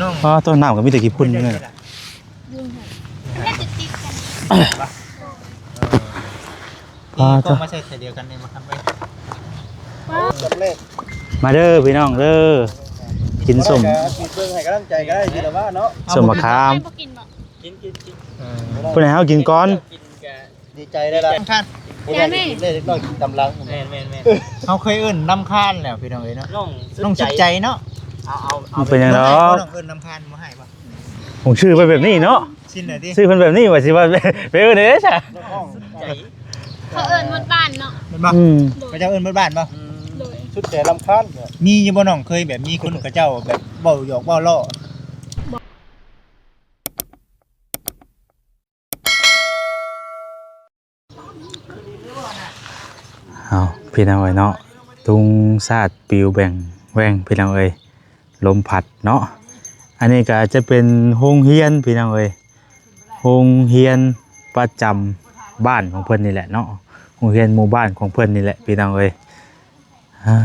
ນ້ອງ ອໍ ຕົ້ນນ້ຳກໍມີແຕ່ຂີ້ຝຸ່ນນີ້ແຫຼະ. ຢູ່ໃຫ້ ມັນຈະຕິດກັນ ອໍ ນີ້ກໍມາໃສ່ເທື່ອດຽວກັນນີ້ ມາທຳໄປ. ມາເດີພີ່ນ້ອງເດີ ກິນສົ້ມ ກິນເບິ່ງໃຫ້ກຳລັງໃຈກໍໄດ້ ກິນລະວ່າເນາະ ສົ້ມໝາກຂາມ. ກິນ ກິນ ກິນ ເອີ ເພິ່ນໃຫ້ເຮົາກິນກ່ອນ ກິນກະ ດີໃຈໄດ້ລະ ນ້ຳຄານ ບໍ່ຢາກໄດ້ເດັກນ້ອຍກິນຕຳຫຼັງ. ແມ່ນໆໆ ເຮົາເຄີຍເອີ້ນນ້ຳຄານແລ້ວພີ່ນ້ອງເອີຍເນາະ ນ້ອງສຸດໃຈເນາະ. ເອົາໆ ມັນເປັນຫຍັງດອກ ນ້ອງເອີ້ນນ້ຳຄານບໍ່ໃຫ້ບໍ່? ຜົມຊື່ເພິ່ນແບບນີ້ເນາະ ຊິນແລ້ວຕິ ຊື່ເພິ່ນແບບນີ້ວ່າຊິວ່າໄປເອີ້ນເດ້ຊະ. ເຂົາເອີ້ນໝົດບ້ານເນາະ ແມ່ນບໍ່? ອືມ ເຂົາເຈົ້າເອີ້ນໝົດບ້ານບໍ່? ອືມ ໂດຍ ສຸດແສນລຳຄານ. ມີຢູ່ບໍ່ນ້ອງ ເຄີຍແບບມີຄົນເຂົາເຈົ້າແບບເວົ້າຫຍອກເວົ້າລໍ້? ເອົາ ພີ່ນ້ອງເອີຍເນາະ ທຸງຊາດປິວແຫວ່ງແຫວ່ງ ພີ່ນ້ອງເອີຍ ລົມພັດເນາະ. ອັນນີ້ກໍຈະເປັນໂຮງຮຽນ ພີ່ນ້ອງເອີຍ ໂຮງຮຽນປະຈຳບ້ານຂອງເພິ່ນນີ້ແຫຼະເນາະ ໂຮງຮຽນໝູ່ບ້ານຂອງເພິ່ນນີ້ແຫຼະ ພີ່ນ້ອງເອີຍ. ອ່າ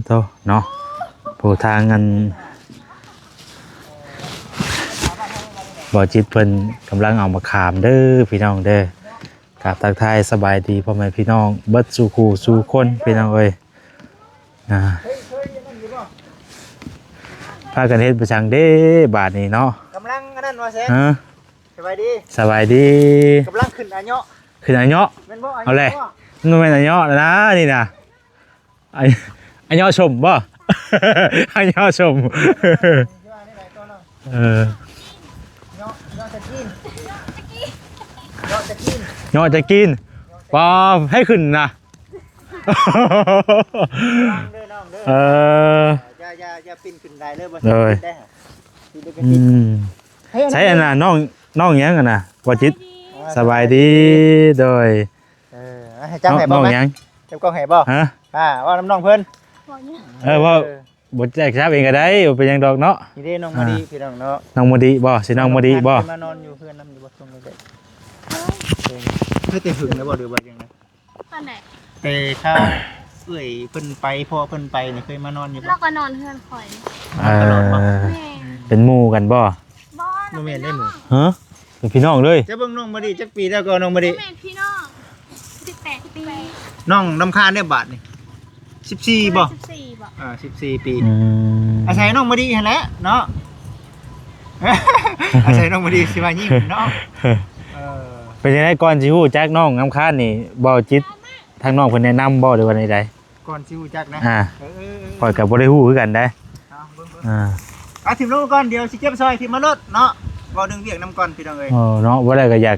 ໂຕເນາະ ຜູ້ທາງອັນ ບໍ່ຈິດເພິ່ນກຳລັງເອົາໝາກຂາມເດີພີ່ນ້ອງເດີ. ກາບທັກທາຍສະບາຍດີພໍ່ແມ່ພີ່ນ້ອງເບິດສູ່ຄູ່ສູ່ຄົນ ພີ່ນ້ອງເອີຍ. ອ່າ ພາກັນເຮັດໄປສັງເດ້ບາດນີ້ເນາະ? ກຳລັງອັນນັ້ນວ່າແຊນ. ຮະ? ສະບາຍດີ ສະບາຍດີ. ກຳລັງຂຶ້ນອາເຍາະ ຂຶ້ນອາເຍາະ. ແມ່ນບໍ່? ເອົາແຫຼະ ອາເຍາະ ມັນແມ່ນອາເຍາະແລ້ວນະນີ້ນະ. ອາ ອາເຍາະສົ້ມບໍ່? ອາເຍາະສົ້ມ ເອີ ເຍາະ ເຍາະຕະກີ້ ເຍາະຕະກີ້ ເຍາະຕະກີ້. ປາ ໃຫ້ຂຶ້ນນະ ເດີນ້ອງເດີ. ເອີ ຢ່າ ຢ່າ ຢ່າປິ່ນຂຶ້ນຫຼາຍເດີ ບໍ່ ໂດຍ ອືມ ໃສອັນນ່າ ນ້ອງ ນ້ອງຫຍັງອັນນ່າ ບໍ່ຈິດ? ສະບາຍດີ ສະບາຍດີ ໂດຍ. ເອີ ໃຫ້ຈັບໃຫ້ບໍ່? ນ້ອງຫຍັງ? ຈັບກ້ອງໃຫ້ບໍ່? ຮະ? ອ່າ ເວົ້ານຳນ້ອງເພິ່ນ ເອີ ເວົ້າ ເອີ ບໍ່ແຈກຈັບເອງກໍໄດ້ ບໍ່ເປັນຫຍັງດອກເນາະ. ນີ້ເດ້ນ້ອງມະລິ ອ່າ ພີ່ນ້ອງເນາະ ນ້ອງມະລິບໍ່? ຊິນ້ອງມະລິບໍ່? ມານອນຢູ່ເຮືອນນຳຢູ່ບໍ່? ຊ່ວງແລກໆ ເອີ ເຄີຍແຕ່ຫຶງແລ້ວບໍ່ ຫຼືວ່າຈັ່ງໃດ? ຕອນໃດ? ແຕ່ຄາວເອື້ອຍເພິ່ນໄປ ພໍ່ເພິ່ນໄປນີ້ ເຄີຍມານອນຢູ່ບໍ່? ລາວກໍນອນເຮືອນຂ້ອຍ ເອີ ຕະຫຼອດບໍ່? ແມ່ນ ເປັນໝູ່ກັນບໍ່? ບໍ່ ບໍ່ແມ່ນເດ້ ເປັນພີ່ນ້ອງ ຮະ? ເປັນພີ່ນ້ອງເລີຍ. ຈະເບິ່ງນ້ອງມະລິຈັກປີແລ້ວກໍນ້ອງມະລິ? ແມ່ນພີ່ນ້ອງ ສິບແປດປີ. ນ້ອງນ້ຳຄານເດ້ບາດນີ້ ສິບສີ່ບໍ່? ສິບສີ່ບໍ່? ອ່າ ສິບສີ່ປີ. ອືມ ອາໄສນ້ອງມະລິຫັ້ນແຫຼະເນາະ ອາໄສນ້ອງມະລິຊິວ່າຍິ້ມເນາະ. ເອີ ເປັນຈັ່ງໃດ ກ່ອນຊິຮູ້ຈັກນ້ອງນ້ຳຄານນີ້ ບໍ່ຈິດ ທາງນ້ອງເພິ່ນແນະນຳບໍ່ ຫຼືວ່າແນວໃດ? ກ່ອນຊິຮູ້ຈັກນະ ອ່າ ເອີ ຂ້ອຍກໍບໍ່ໄດ້ຮູ້ຄືກັນໄດ໋. ເອົາເບິ່ງໆ ອ່າ ເອົາຖິ້ມລົງກ່ອນ ດຽວຊິເກັບຊ່ອຍ ຖິ້ມມາໂລດເນາະ. ເວົ້າເລື່ອງວຽກນຳກ່ອນພີ່ນ້ອງເອີຍ ເນາະ ບໍ່ໄດ້ກໍຢາກ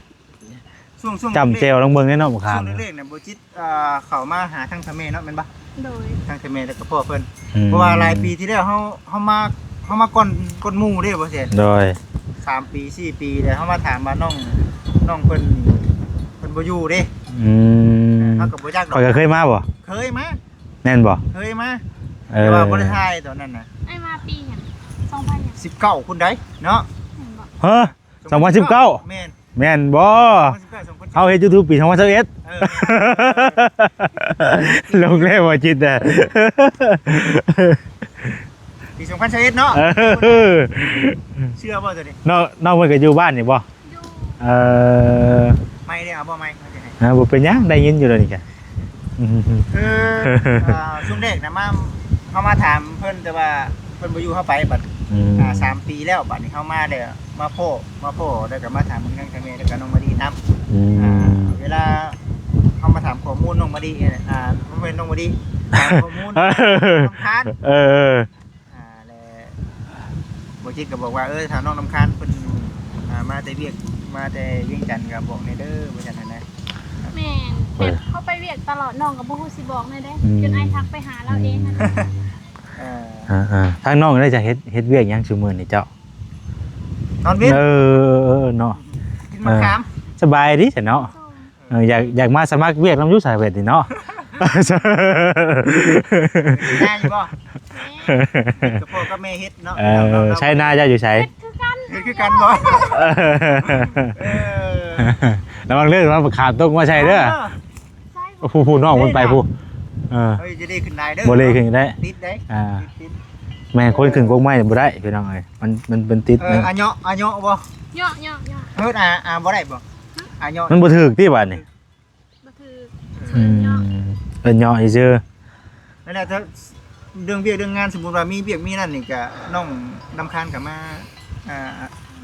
ຊ່ວງ ຊ່ວງ ຈ້ຳແຈ່ວລອງເບິ່ງເນາະ ມາຂາມ ຊ່ວງແລກໆນະ ບໍ່ຈິດ ເອີ ເຂົ້າມາຫາທາງທະເມເນາະ ແມ່ນບໍ່? ໂດຍ ທາງທະເມແລ້ວກໍພໍ່ເພິ່ນ ອືມ ເພາະວ່າຫຼາຍປີທີ່ແລ້ວເຮົາ ເຮົາມາ ເຮົາມາກ່ອນ ກ່ອນໝູ່ເດ້ ບໍ່ແຊນ. ໂດຍ ສາມປີ ສີ່ປີແລ້ວ ເຮົາມາຖາມວ່ານ້ອງ ນ້ອງເພິ່ນ ເພິ່ນບໍ່ຢູ່ເດ້. ອືມ ເຮົາກໍບໍ່ຈັກດອກ. ຂ້ອຍກໍເຄີຍມາບໍ່? ເຄີຍມາ. ແມ່ນບໍ່? ເຄີຍມາ ເອີ ແຕ່ວ່າບໍ່ໄດ້ຖ່າຍຕອນນັ້ນນະ. ອ້າຍມາປີຫຍັງ? ສອງພັນຫຍັງ? ສິບເກົ້າພຸ້ນໃດ໋ເນາະ. ແມ່ນບໍ່? ຮະ? ສອງພັນສິບເກົ້າ ແມ່ນ ແມ່ນບໍ່? ສອງພັນສິບເກົ້າ ສອງພັນສິບເກົ້າ ເຮົາເຮັດຢູທູບປີສອງພັນຊາວເອັດ ເອີ ລົງແລ້ວບໍ່ຈິດນະ ປີສອງພັນຊາວເອັດເນາະ. ເອີ ເຊື່ອບໍ່ຕົວນີ້? ນ້ອງ ນ້ອງເພິ່ນກໍຢູ່ບ້ານນີ້ບໍ່? ຢູ່ ເອີ ໄມເດ້ ເອົາບໍ່ໄມ? ເອີ ບໍ່ເປັນຫຍັງ ໄດ້ຍິນຢູ່ດອກນີ້ກະ ຄື ເອີ ຊ່ວງແລກນະ ມາ ເຮົາມາຖາມເພິ່ນ ແຕ່ວ່າເພິ່ນບໍ່ຢູ່ ເຮົາໄປບັດ ອືມ ອ່າ ສາມປີແລ້ວ ບັດນີ້ເຮົາມາແລ້ວ ມາພໍ້ ມາພໍ້ ແລ້ວກໍມາຖາມເບິ່ງທາງທາງແມ່ ແລ້ວກໍນ້ອງມະລິນຳ. ອືມ ອ່າ ເວລາເຮົາມາຖາມຂໍ້ມູນນ້ອງມະລິ ອ່າ ບໍ່ແມ່ນນ້ອງມະລິ ຖາມຂໍ້ມູນ ເອີ ນ້ອງຄານ ເອີ ອ່າ ແລະ ບໍ່ຈິດກໍບອກວ່າ ເອີ ຖ້ານ້ອງນ້ຳຄານເພິ່ນ ອ່າ ມາແຕ່ວຽກ ມາແຕ່ວຽງຈັນກໍບອກແດ່ເດີ ວ່າຊັ້ນນະ. ແມ່ນ ແບບເຮົາໄປວຽກຕະຫຼອດ ນ້ອງກໍບໍ່ຮູ້ຊິບອກແນວໃດ ອືມ ຈົນອ້າຍທັກໄປຫາລາວເອງຫັ້ນ. ເອີ ເອີໆ ທາງນ້ອງໄດ້ຈະເຮັດ ເຮັດວຽກຫຍັງຊຸມື້ນີ້ເຈົ້າ? ນອນເວັນ ເອີ ເນາະ ກິນໝາກຂາມ ເອີ ສະບາຍດີຊັ້ນເນາະ. ເອີ ຢາກ ຢາກມາສະໝັກວຽກນຳຢູ່ສາເວັດນີ້ເນາະ. ນາຢູ່ບໍ່? ກັບພໍ່ກັບແມ່ເຮັດເນາະ. ເອີ ໃຊ້ນາເຈົ້າຢູ່ໃສ? ເຮັດຄືກັນ ເຮັດຄືກັນບໍ່? ເອີ ລະວັງເດີ ມາຂາມຕົກມາໃສ່ເດີ. ເອີ ຜູ້ ຜູ້ນ້ອງເພິ່ນໄປຜູ້ ເອີ ເອີ ຈະໄດ້ຂຶ້ນຫຼາຍເດີ ບໍ່ໄດ້ຂຶ້ນໄດ້ ຕິດໄດ້ ອ່າ ຕິດ ຕິດ. ແມ່ນ ຄົນຂຶ້ນກົກໄມ້ບໍ່ໄດ້ພີ່ນ້ອງເອີຍ ມັນ ມັນ ມັນຕິດ ເອີ ນະ ອາເຍາະ ອາເຍາະບໍ່? ເຍາະ ເຍາະ ເຍາະ ເອີ້ນອາ ອາບໍ່ໄດ້ບໍ່? ອາເຍາະ ມັນບໍ່ຖືກຕິບາດນີ້ ບໍ່ຖືກ ອືມ ເອີ້ນເຍາະ ເອີ້ນເຍາະຊື່ໆ ນັ້ນແຫຼະ ເລື່ອງວຽກເລື່ອງງານ ສົມມຸດວ່າມີວຽກມີນັ້ນນີ້ກະ ນ້ອງນຳຄານກະມາ ອ່າ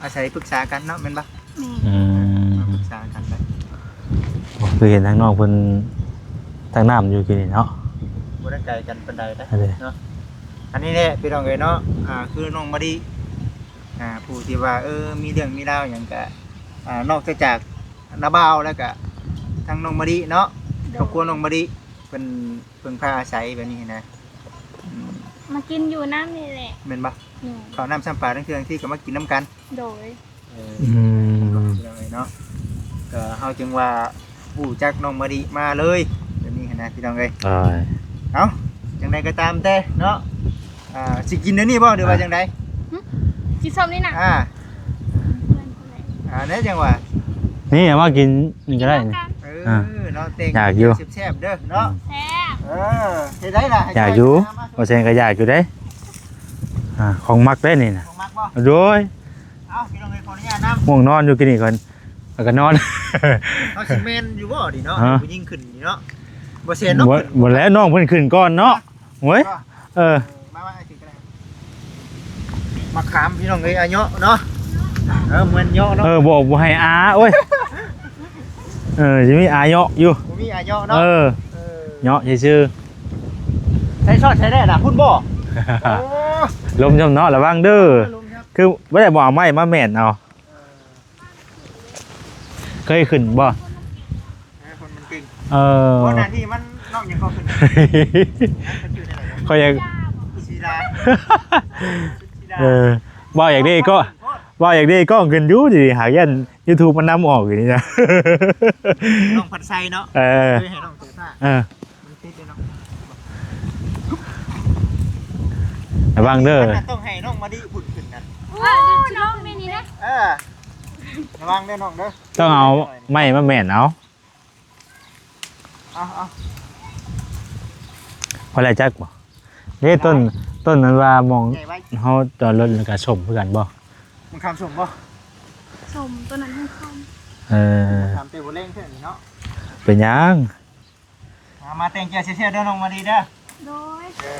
ອາໄສປຶກສາກັນເນາະ ແມ່ນບໍ່? ແມ່ນ ອືມ ມາປຶກສາກັນໄດ້ ໂອ້ ຄືເຫັນທາງນ້ອງເພິ່ນຕັກນ້ຳຢູ່ກີ້ນີ້ເນາະ ບໍ່ໄດ້ໄກກັນປານໃດເດ້ ອັນນີ້ ເນາະ ອັນນີ້ແຫຼະພີ່ນ້ອງເອີຍເນາະ ອ່າ ຄືນ້ອງມະລິ ອ່າ ຜູ້ທີ່ວ່າ ເອີ ມີເລື່ອງມີລາວຫຍັງກະ ອ່າ ນອກຈາກນ້າບ່າວແລ້ວກະ ທາງນ້ອງມະລິເນາະ ໂດຍ ຄອບຄົວນ້ອງມະລິ ເພິ່ນເພິ່ງພາອາໄສແບບນີ້ນະ ອືມ ມາກິນຢູ່ນຳນີ້ແຫຼະ ແມ່ນບໍ່? ໂດຍ ເຂົ້ານ້ຳຊ້ຳປາ ລາງເທື່ອບາງທີກໍມາກິນນຳກັນ ໂດຍ ເອີ ອືມ ເນາະ ກໍເຮົາຈຶ່ງວ່າຮູ້ຈັກນ້ອງມະລິມາເລີຍ ແບບນີ້ຫັ້ນນະພີ່ນ້ອງເອີຍ ໂດຍ ເອົ້າ ຈັ່ງໃດກໍຕາມແຕ່ເນາະ ອ່າ ຊິກິນດຽວນີ້ບໍ່ ຫຼືວ່າຈັ່ງໃດ? ຫຶ? ກິນສົ້ມນີ້ນະ ອ່າ ອ່າ ແນ່ຈັ່ງວ່າ ນີ້ເອົາມາກິນນີ້ກໍໄດ້ນີ້ ເອີ ອ່າ ເນາະ ແຕ່ງ ຢາກຢູ່ ແຊບໆເດີເນາະ ອືມ ແຊບ ເອີ ເຮັດໄດ້ລະ ຢາກຢູ່ ມາ ບໍ່ແຊງກໍຢາກຢູ່ເດ້ ອ່າ ຂອງມັກເດ້ນີ້ນະ ຂອງມັກບໍ່? ໂດຍ ເອົ້າ ພີ່ນ້ອງເອີຍ ຂໍອະນຸຍາດນຳ ງ່ວງນອນຢູ່ກີ້ນີ້ກ່ອນ ແລ້ວກໍນອນ ເຮົາຊິແມ່ນຢູ່ບໍ່ນີ້ເນາະ ຮະ ຜູ້ຍິງຂຶ້ນນີ້ເນາະ ບໍ່ແຊນເນາະ ບໍ່ ບໍ່ແລ້ວ ນ້ອງເພິ່ນຂຶ້ນກ່ອນເນາະ ໂອ້ຍ ເອີ ມາ ມາ ອ້າຍຖືກໍໄດ້ ມາຂາມພີ່ນ້ອງເອີຍ ອາເຍາະເນາະ ເອີ ແມ່ນເຍາະເນາະ ເອີ ບໍ່ ບໍ່ໃຫ້ອາ ໂອ້ຍ ເອີ ຊິມີອາເຍາະຢູ່ ບໍ່ມີອາເຍາະເນາະ ເອີ ເອີ ເຍາະຊື່ໆ ໃສ່ຊອດໃສ່ແດ່ນະ ພຸ້ນບໍ່? ໂອ້ ລົມຊ່ຳເນາະ ລະວັງເດີ ລົມຊ່ຳ ຄືບໍ່ໄດ້ບໍ່ເອົາໄມ້ມາແມ່ນເອົາ ເຄີຍຂຶ້ນບໍ່? ເອີ ຄົນມັນເກັ່ງ ເອີ ບໍ່ໜ້າທີ່ມັນ ນ້ອງຍັງກໍຂຶ້ນ ຂ້ອຍຍັງ ສີດາ ເອີ ເວົ້າຢາກເດ້ກໍ ເວົ້າຢາກເດ້ກ້ອງຂຶ້ນຢູ່ ດີຫາກຢ້ານຢູທູບມັນນຳອອກຢູ່ນີ້ນະ ນ້ອງພັນໄຊເນາະ ເອີ ເຄີຍໃຫ້ນ້ອງເສຍທ່າ ເອີ ມັນຕິດເດ້ເນາະ ລະວັງເດີ ມັນຕ້ອງໃຫ້ນ້ອງມະລິພຸ້ນຂຶ້ນນະ ເອີ ນ້ອງແມ່ນີ້ນະ ເອີ ລະວັງເດີນ້ອງເດີ ຕ້ອງເອົາໄມ້ມາແມ່ນເອົາ ເອົາໆ ພໍແລ້ວຈັກບໍ່? ເດ້ ຕົ້ນ ຕົ້ນນັ້ນວ່າໝ່ອງ ໃຫຍ່ໄວ ເຮົາຈອດລົດ ແລ້ວກະສົ້ມຄືກັນບໍ່? ມັນຄຳສົ້ມບໍ່? ສົ້ມ ຕົ້ນນັ້ນມັນຄຳ ເອີ ຄຳເຕັມບໍ່ແລງເທື່ອນີ້ເນາະ ເປັນຫຍັງ? ມາ ມາແຕ່ງແຈ່ວແຊບໆເດີນ້ອງມະລິເດີ ໂດຍ ເອີ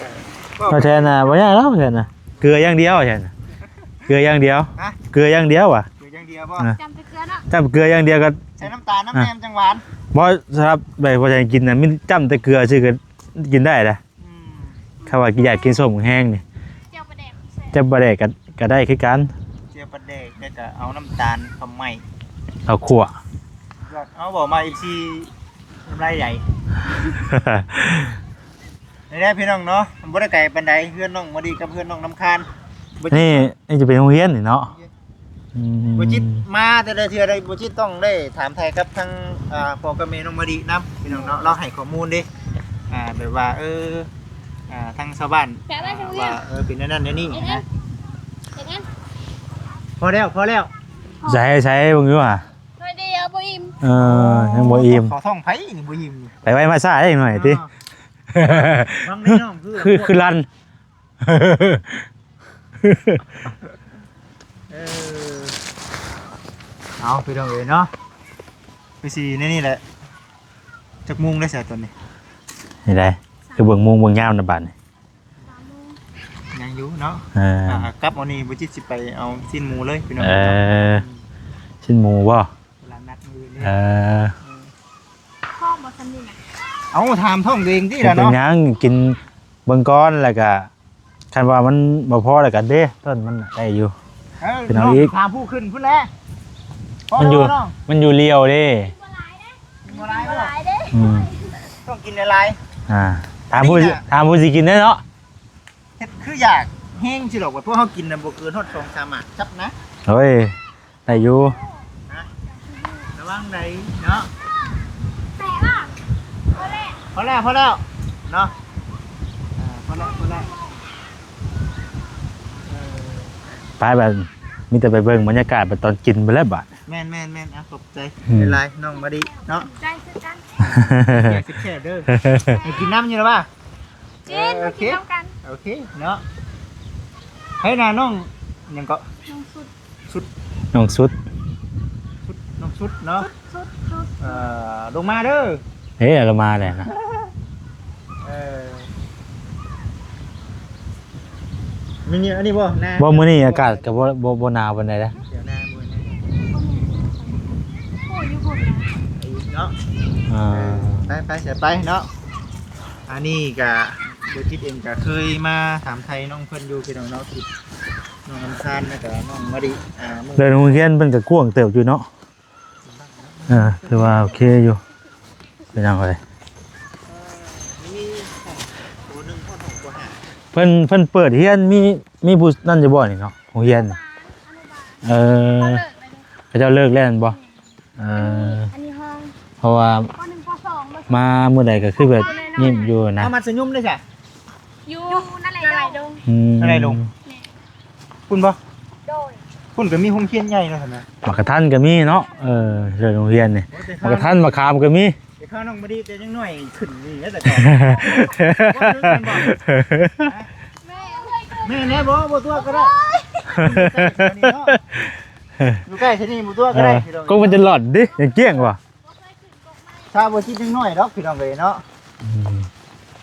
ບໍ່ແທນນະ ບໍ່ຍາກດອກແທນນະ ເກືອຢ່າງດຽວແທນນະ ເກືອຢ່າງດຽວ ຮະ? ເກືອຢ່າງດຽວຫວາ? ເກືອຢ່າງດຽວບໍ່? ຈ້ຳແຕ່ເກືອເນາະ ຈ້ຳເກືອຢ່າງດຽວກໍ ໃສ່ນ້ຳຕານນຳແດ່ມັນຈັ່ງຫວານ ບໍ່ ສຳລັບແບບພວກແທນກິນນະ ມີຈ້ຳແຕ່ເກືອຊື່ກໍກິນໄດ້ລະ ອືມ ຄັນວ່າຢາກກິນສົ້ມແຮງນີ້ ແຈ່ວປາແດກແຊບ ແຈ່ວປາແດກກໍ ກໍໄດ້ຄືກັນ ແຈ່ວປາແດກ ແລ້ວກໍເອົານ້ຳຕານ ເຂົ້າໄມ້ ເຂົ້າຂົ້ວ ຍອດ ເອົາ ເວົ້າມາ ເອັຟຊີ ນ້ຳລາຍໄຫຼ ນີ້ແຫຼະພີ່ນ້ອງເນາະ ມັນບໍ່ໄດ້ໄກປານໃດ ເຮືອນນ້ອງມະລິກັບເຮືອນນ້ອງນ້ຳຄານ ນີ້ ນີ້ຈະເປັນໂຮງຮຽນນີ້ເນາະ ອືມ ບໍ່ຈິດມາແຕ່ລະເທື່ອໃດ ບໍ່ຈິດຕ້ອງໄດ້ຖາມໄຖ່ກັບທາງ ອ່າ ພໍ່ກັບແມ່ນ້ອງມະລິນຳ ພີ່ນ້ອງເນາະ ລາວໃຫ້ຂໍ້ມູນເດ້ ອ່າ ແບບວ່າ ເອີ ອ່າ ທາງຊາວບ້ານ ແປະໄວ້ ອ່າ ທາງເຮືອນ ວ່າ ເອີ ເປັນແນວນັ້ນແນວນີ້ຫັ້ນນະ ເຮັດຫຍັງ? ພໍແລ້ວ ພໍແລ້ວ ໃສ່ ໃສ່ເບິ່ງຢູ່ຫວາ? ໜ້ອຍດຽວບໍ່ອີ່ມ ເອີ ຍັງບໍ່ອີ່ມ ເຂົ້າທ້ອງໃຜນີ້ບໍ່ອີ່ມນີ້ ໄປໄວມາຊ້າເດ້ໜ້ອຍຕິ ອ່າ ບາງນີ້ນ້ອງຄື ຄື ຄືລັນ ເອີ ເອົາ ພີ່ນ້ອງເອີຍເນາະ ຄືຊິໃນນີ້ແຫຼະ ຈັກໂມງແລ້ວຊະຕອນນີ້ ນີ້ໄດ ຄືເບິ່ງໂມງເບິ່ງຍາມນະບາດນີ້ ສາມໂມງ ຍັງຢູ່ເນາະ ເອີ ອ່າ ກັບມື້ນີ້ບໍ່ຈິດຊິໄປເອົາຊີ້ນໝູເລີຍ ພີ່ນ້ອງ ເອີ ຊີ້ນໝູບໍ່? ຕະຫຼາດນັດມື້ອື່ນເດ້ ເອີ ເອີ ພໍບໍ່ສ່ຳນີ້ນະ ເອົາ ຖາມທ້ອງຕົວເອງຕິລະເນາະ ບໍ່ເປັນຫຍັງ ກິນເບິ່ງກ່ອນ ແລ້ວກະ ຄັນວ່າມັນບໍ່ພໍແລ້ວກໍເດ້ ຕົ້ນມັນໄດ້ຢູ່ ເອີ ຂຶ້ນເອົາອີກ ຖາມຜູ້ຂຶ້ນພຸ້ນແຫຼະ ມັນຢູ່ ມັນຢູ່ລ້ຽວເດ້ ກິນບໍ່ຫຼາຍເດ້ ກິນບໍ່ຫຼາຍເດ້ ອືມ ຕ້ອງກິນຫຼາຍໆ ອ່າ ຖາມຜູ້ ນີ້ນະ ຖາມຜູ້ຊິກິນເດ້ເນາະ ເຮັດຄືຢາກແຮງຊິດອກ ວ່າພວກເຮົາກິນນະ ບໍ່ເກີນຮອດສອງສາມໝາກ ຈັບນະ ໂອ້ຍ ໄດ້ຢູ່ ຮະ ລະວັງໄດ໋ເນາະ ແປະລະ ພໍແລ້ວ ພໍແລ້ວ ພໍແລ້ວເນາະ ອ່າ ພໍແລ້ວ ພໍແລ້ວ ເອີ ໄປບາດ ມີແຕ່ໄປເບິ່ງບັນຍາກາດບາດຕອນກິນພຸ້ນແຫຼະບາດ ແມ່ນໆໆ ອ່າ ຂອບໃຈ ອືມ ຫຼາຍໆ ນ້ອງມະລິເນາະ ຂອບໃຈຄືກັນ ແຊບໆເດີ ໃຫ້ກິນນຳຢູ່ລະວ່າ ກິນ ເອີ ມາກິນນຳກັນ ໂອເຄ ໂອເຄເນາະ ໃຜນະນ້ອງຫຍັງເກາະ? ນ້ອງສຸດ ສຸດ ນ້ອງສຸດ ສຸດ ນ້ອງສຸດເນາະ ສຸດ ສຸດ ເອີ ລົງມາເດີ ເອີ ລົງມາແລ້ວນະ ເອີ ມື້ນີ້ ອັນນີ້ບໍ່ ໜາວ ບໍ່ ມື້ນີ້ອາກາດກໍບໍ່ ບໍ່ ບໍ່ໜາວປານໃດເດ້ ດຽວໜາວມື້ນີ້ ໂອ້ຍ ຢູ່ພຸ້ນນະ ເນາະ ອ່າ ເອີ ໄປ ໄປ ເສຍໄປເນາະ ອັນນີ້ກະ ບໍ່ຈິດເອງກະເຄີຍມາຖາມໄຖ່ນ້ອງເພິ່ນຢູ່ພີ່ນ້ອງເນາະ ທີ່ນ້ອງນ້ຳຊານ ແລ້ວກະນ້ອງມະລິ ອ່າ ເດີນໂຮງຮຽນເພິ່ນກະກວ້າງເຕີບຢູ່ເນາະ ອ່າ ຖືວ່າໂອເຄຢູ່ ພີ່ນ້ອງເອີຍ ເພິ່ນ ເພິ່ນເປີດຮຽນ ມີ ມີຜູ້ນັ້ນຢູ່ບໍ່ນີ້ເນາະ ໂຮງຮຽນ ເອີ ເຂົາເຈົ້າເລີກແລ້ວແມ່ນບໍ່? ເອີ ອັນນີ້ຫ້ອງ ເພາະວ່າ ປ.ໜຶ່ງ ປ.ສອງ ມາມື້ໃດກໍຄືແບບຍິ້ມຢູ່ນະ ເອົາມັດສະຍຸມເດ້ຊະ ຢູ່ ຢູ່ນັ້ນແຫຼະ ຢູ່ນາໄຫຼດົງ ອືມ ນາໄຫຼດົງ ແມ່ນ ພຸ້ນບໍ່? ໂດຍ ພຸ້ນກໍມີໂຮງຮຽນໃຫຍ່ແລ້ວຫັ້ນນະ ໝາກກະທັນກໍມີເນາະ ເອີ ເລື່ອງໂຮງຮຽນນີ້ ໂອ້ ແຕ່ ໝາກກະທັນ ໝາກຂາມກໍມີ ແຕ່ຂ້າວນ້ອງມະລິແຕ່ຍັງນ້ອຍຂຶ້ນນີ້ແຫຼະ ແຕ່ກ່ອນ ບໍ່ຖືກແມ່ນບໍ່? ແມ່ນແລ້ວບໍ່? ບໍ່ຕົວະກໍໄດ້ ໂອ້ຍ ຢູ່ໃກ້ຊະນີ້ບໍ່ຕົວະກໍໄດ້ ເອີ ພີ່ນ້ອງ ກົກມັນຈະຫຼອດເດ້ ຍັງກ້ຽງວ່າ ຊາບໍ່ຈິດຍັງນ້ອຍດອກພີ່ນ້ອງເອີຍເນາະ ອືມ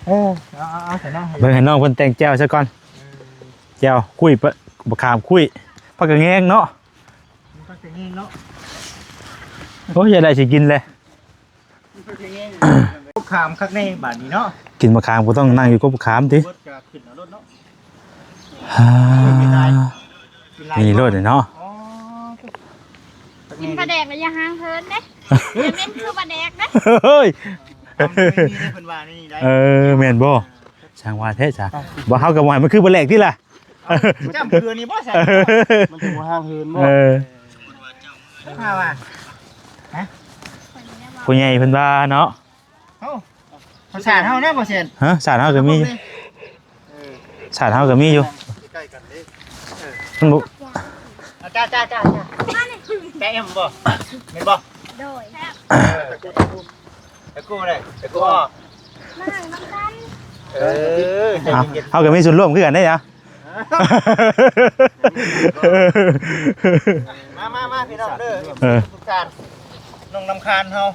ເອີ ເອົາ ເອົາ ເອົາຊະເນາະ ເບິ່ງໃຫ້ນ້ອງເພິ່ນແຕ່ງແຈ່ວຊະກ່ອນ ເອີ ແຈ່ວ ຄຸ້ຍ ບັກຂາມ ຄຸ້ຍ ຜັກກະແຍງເນາະ ຜັກກະແຍງເນາະ ໂອ້ຍ ຢາກໄດ້ຊິກິນແຫຼະ ຜັກກະແຍງ ບັກຂາມຄັກແນ່ບາດນີ້ເນາະ ກິນບັກຂາມກໍຕ້ອງນັ່ງຢູ່ກົກບັກຂາມຕິ ເບິດກໍຂຶ້ນເອົາໂລດເນາະ ອ່າ ກິນຫຼາຍ ມີໂລດເນາະ ອໍ ກິນປາແດກແລ້ວຢ່າຫ່າງເຫີນເດ້ ຢ່າເໝັນຄືປາແດກເດ້ ເຮີ້ຍ ເພິ່ນວ່າແນວນີ້ໄດ໋ ເອີ ແມ່ນບໍ່? ຊ່າງວ່າແທ້ຊະ ບໍ່ ເຮົາກໍບໍ່ໃຫ້ມັນຄືປາແດກຕິລະ ຈ້ຳເຄືອນີ້ບໍ່ໃສ່ ມັນຊິບໍ່ຫ່າງເຫີນບໍ່ ເອີ ເພິ່ນວ່າ ຮະ ຜູ້ໃຫຍ່ເພິ່ນວ່າເນາະ ເອົ້າ ສາດເຮົານະບໍ່ເຊັນ ຮະ ສາດເຮົາກໍມີຢູ່ ເອີ ສາດເຮົາກໍມີຢູ່ ໃກ້ໆກັນເດ້ ເອີ ມັນບໍ່ ອ່າ ຈ້າໆໆ ແປະແອມບໍ່ ແມ່ນບໍ່? ໂດຍ ເອີ ຕະກູໄດ້ ຕະກູອອກ ມານຳກັນ ເອີ ໃຈເຢັນໆ ເຮົາກໍມີສ່ວນຮ່ວມຄືກັນເດ້ ມາ ມາ ມາ ພີ່ນ້ອງເດີ ເອີ ທຸກທ່ານ ນ້ອງນ້ຳຄານເຮົາ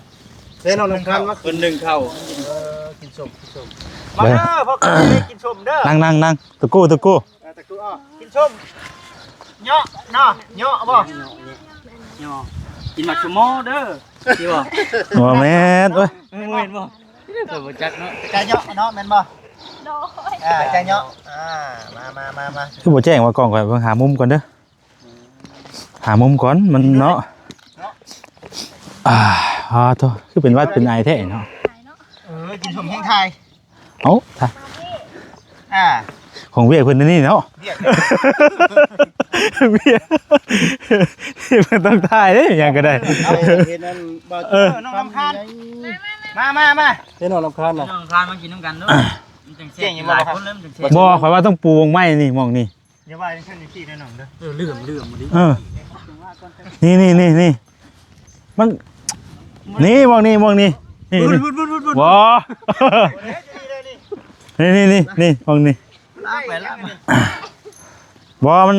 ເດ້ ນ້ອງນ້ຳຄານມາ ເພິ່ນໜຶ້ງເຂົ້າ ເອີ ກິນສົ້ມ ກິນສົ້ມ ມາເດີ ພວກເຮົາໄດ້ກິນສົ້ມເດີ ນັ່ງ ນັ່ງ ນັ່ງ ຕະກູ ຕະກູ ເອີ ຕະກູ ເອົາ ກິນສົ້ມ ເຍາະເນາະ ເຍາະບໍ່ ເຍາະ ເຍາະ ເຍາະ ກິນໝາກສົມໂມເດີ ຊິບໍ່ ບໍ່ແມ່ນ ໂອ້ຍ ເອີ ບໍ່ແມ່ນບໍ່ ຂ້ອຍບໍ່ຈັກເນາະ ຈາເຍາະເນາະ ແມ່ນບໍ່? ໂດຍ ອ່າ ຈາເຍາະ ອ່າ ມາ ມາ ມາ ມາ ຄືບໍ່ແຈ້ງວ່າກ້ອງຂ້ອຍ ເບິ່ງຫາມຸມກ່ອນເດີ ຫາມຸມກ່ອນ ມັນເນາະ ອ່າ ໂທ້ ຄືເປັນຫວັດເປັນໄອແທ້ເນາະ ເອີ ກິນສົ້ມແຮງຖ່າຍ ເອົ້າ ອ່າ ຂອງວຽກເພິ່ນອັນນີ້ເນາະ ວຽກ ວຽກ ເພິ່ນຕ້ອງຖ່າຍເດ້ ຫຍັງກໍໄດ້ ເອົາ ເຫັນອັນ ເອີ ເອີ ນ້ອງນ້ຳຄານ ມາ ມາ ມາ ເຫັນນ້ອງນ້ຳຄານນະ ນ້ອງນ້ຳຄານມາກິນນຳກັນເນາະ ມັນຈັ່ງແຊບ ກິນຫຼາຍຄົນເລີຍມັນຈັ່ງແຊບ ບໍ່ ຂ້ອຍວ່າຕ້ອງປູໝ່ອງໄມ້ນີ້ ໝ່ອງນີ້ ຢ່າວ່າຈັ່ງຊັ້ນຈັ່ງຊີ້ເດີນ້ອງເດີ ເອີ ເລື່ອມ ເລື່ອມ ເອີ ນີ້ ນີ້ ນີ້ ນີ້ ມັນ ນີ້ ໝ່ອງນີ້ ໝ່ອງນີ້ ນີ້ ນີ້ ບໍ່ ນີ້ ນີ້ ນີ້ ນີ້ ໝ່ອງນີ້ ລາກໄປລາກມາ ບໍ່ ມັນ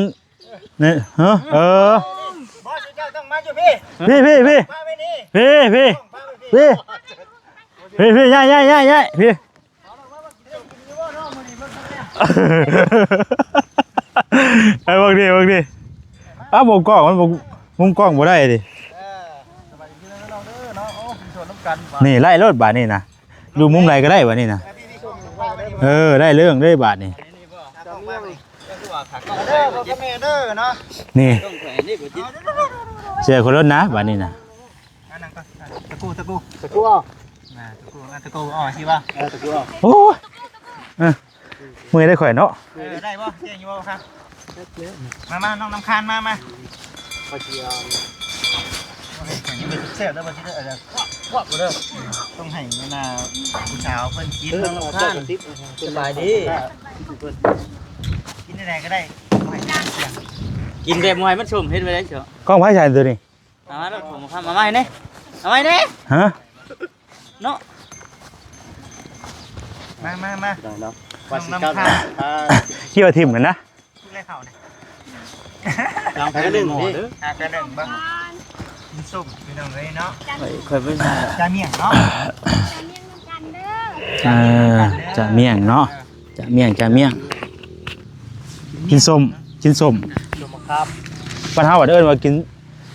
ນີ້ ຮະ ເອີ ບໍ່ ເຈົ້າຕ້ອງມາຢູ່ພີ້ ພີ້ ພີ້ ພີ້ ມາໄວ້ນີ້ ພີ້ ພີ້ ພີ້ ພີ້ ພີ້ ຍ້າຍ ຍ້າຍ ຍ້າຍ ຍ້າຍ ພີ້ ເອີ ເບິ່ງດິ ເບິ່ງດິ ອ້າວ ມຸມກ້ອງ ມັນບໍ່ ມຸມກ້ອງບໍ່ໄດ້ດິ ເອີ ສະບາຍດີພີ່ນ້ອງເດີເນາະ ໂອ້ ກິນສວນນຳກັນ ນີ້ ໄລ່ໂລດບາດນີ້ນະ ຢູ່ມຸມໃດກໍໄດ້ບາດນີ້ນະ ເອີ ໄດ້ເລື່ອງເລີຍບາດນີ້ ເດີ ພໍ່ກັບແມ່ເດີເນາະ ນີ້ ເສື້ອຄົນລົດນະ ບາດນີ້ນະ ອ່ະ ນັ່ງກ່ອນ ອ່ະ ຕະກູ ຕະກູ ຕະກູ ເອົາ ອ່າ ຕະກູ ອ່າ ຕະກູ ເອົາ ຊິວ່າ ເອີ ຕະກູ ເອົາ ໂອ້ຍ ເອີ ເມື່ອຍໄດ້ຂ້ອຍເນາະ ເອີ ໄດ້ບໍ່ ແຈ້ງຢູ່ບໍ່ຄັບ ມາ ມາ ນ້ອງນ້ຳຄານ ມາ ມາ ຂ້ອຍຊິເອົາ ແຊບເດີ ບໍ່ຊິເດີ ເອີ ຄວບ ຄວບເດີ ຕ້ອງໃຫ້ອັນນ່າ ຜູ້ສາວເພິ່ນກິນ ເອີ ນ້ອງນ້ຳຄານ ສະບາຍດີ ກິນແນວໃດກໍໄດ້ ກິນແບບບໍ່ໃຫ້ມັນສົ້ມ ເຮັດໄວ້ໄດ້ເຈົ້າ ກ້ອງໃຜໃສ່ຕົວນີ້ ເອົາມາໂລດ ຜົມເອົາມາໃໝ່ແດ່ ເອົາໃໝ່ແດ່ ຮະ ເນາະ ມາ ມາ ມາ ໄດ້ເນາະ ວ່າຊິກັບ ອ່າ ຄິດວ່າຖິ້ມຫັ້ນນະ ເຂົ້ານະ ລາງໄປໜຶ່ງເດ້ ຫາກະໜຶ່ງເບິ່ງ ກິນສົ້ມພີ່ນ້ອງເອີຍເນາະ ຂ້ອຍໄປ ຈາມຽງເນາະ ຈາມຽງນຳກັນເດີ ເອີ ຈາມຽງນຳກັນເດີ ຈາມຽງເນາະ ຈາມຽງ ຈາມຽງ ກິນສົ້ມ ກິນສົ້ມ ສົ້ມມະຂາມ ບ້ານເຮົາເອີ້ນວ່າກິນ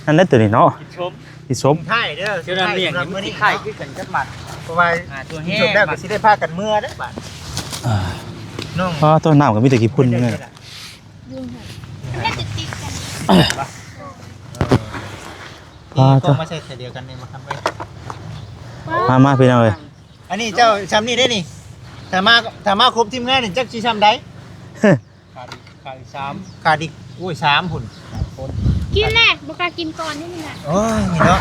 ນັ້ນແຫຼະ ໂຕນີ້ເນາະ ກິນສົ້ມ ກິນສົ້ມ ທ້າຍເດີ ເຈົ້ານາມຽງນີ້ມັນຊິຄ້າຍຄືກັນກັບໝາກ ເພາະວ່າ ອ່າ ກິນສົ້ມແລ້ວກໍຊິໄດ້ພາກັນເມືອເດ້ບາດ ອ່າ ນ້ອງ ອໍ ຕົ້ນນ້ຳກໍມີແຕ່ຂີ້ຝຸ່ນເລີຍ ຢູ່ຫັ້ນ ແລ້ວຕິດໆກັນ ເອີ ອ່າ ກໍມາໃສ່ແຖວດຽວກັນນີ້ ມາຄຳເອີຍ ມາ ມາ ພີ່ນ້ອງເອີຍ ອັນນີ້ເຈົ້າຊ່ຳນີ້ເດ້ນີ້ ຖ້າມາ ຖ້າມາຄົບທີມງານນີ້ຈັກຊິຊ່ຳໃດ ຂາດອີກ ຂາດອີກສາມ ຂາດອີກ ໂອ້ຍ ສາມພຸ້ນ ສາມຄົນ ກິນແຫຼະ ບໍ່ກ້າກິນກ່ອນນີ້ນະ ໂອ້ຍ ເນາະ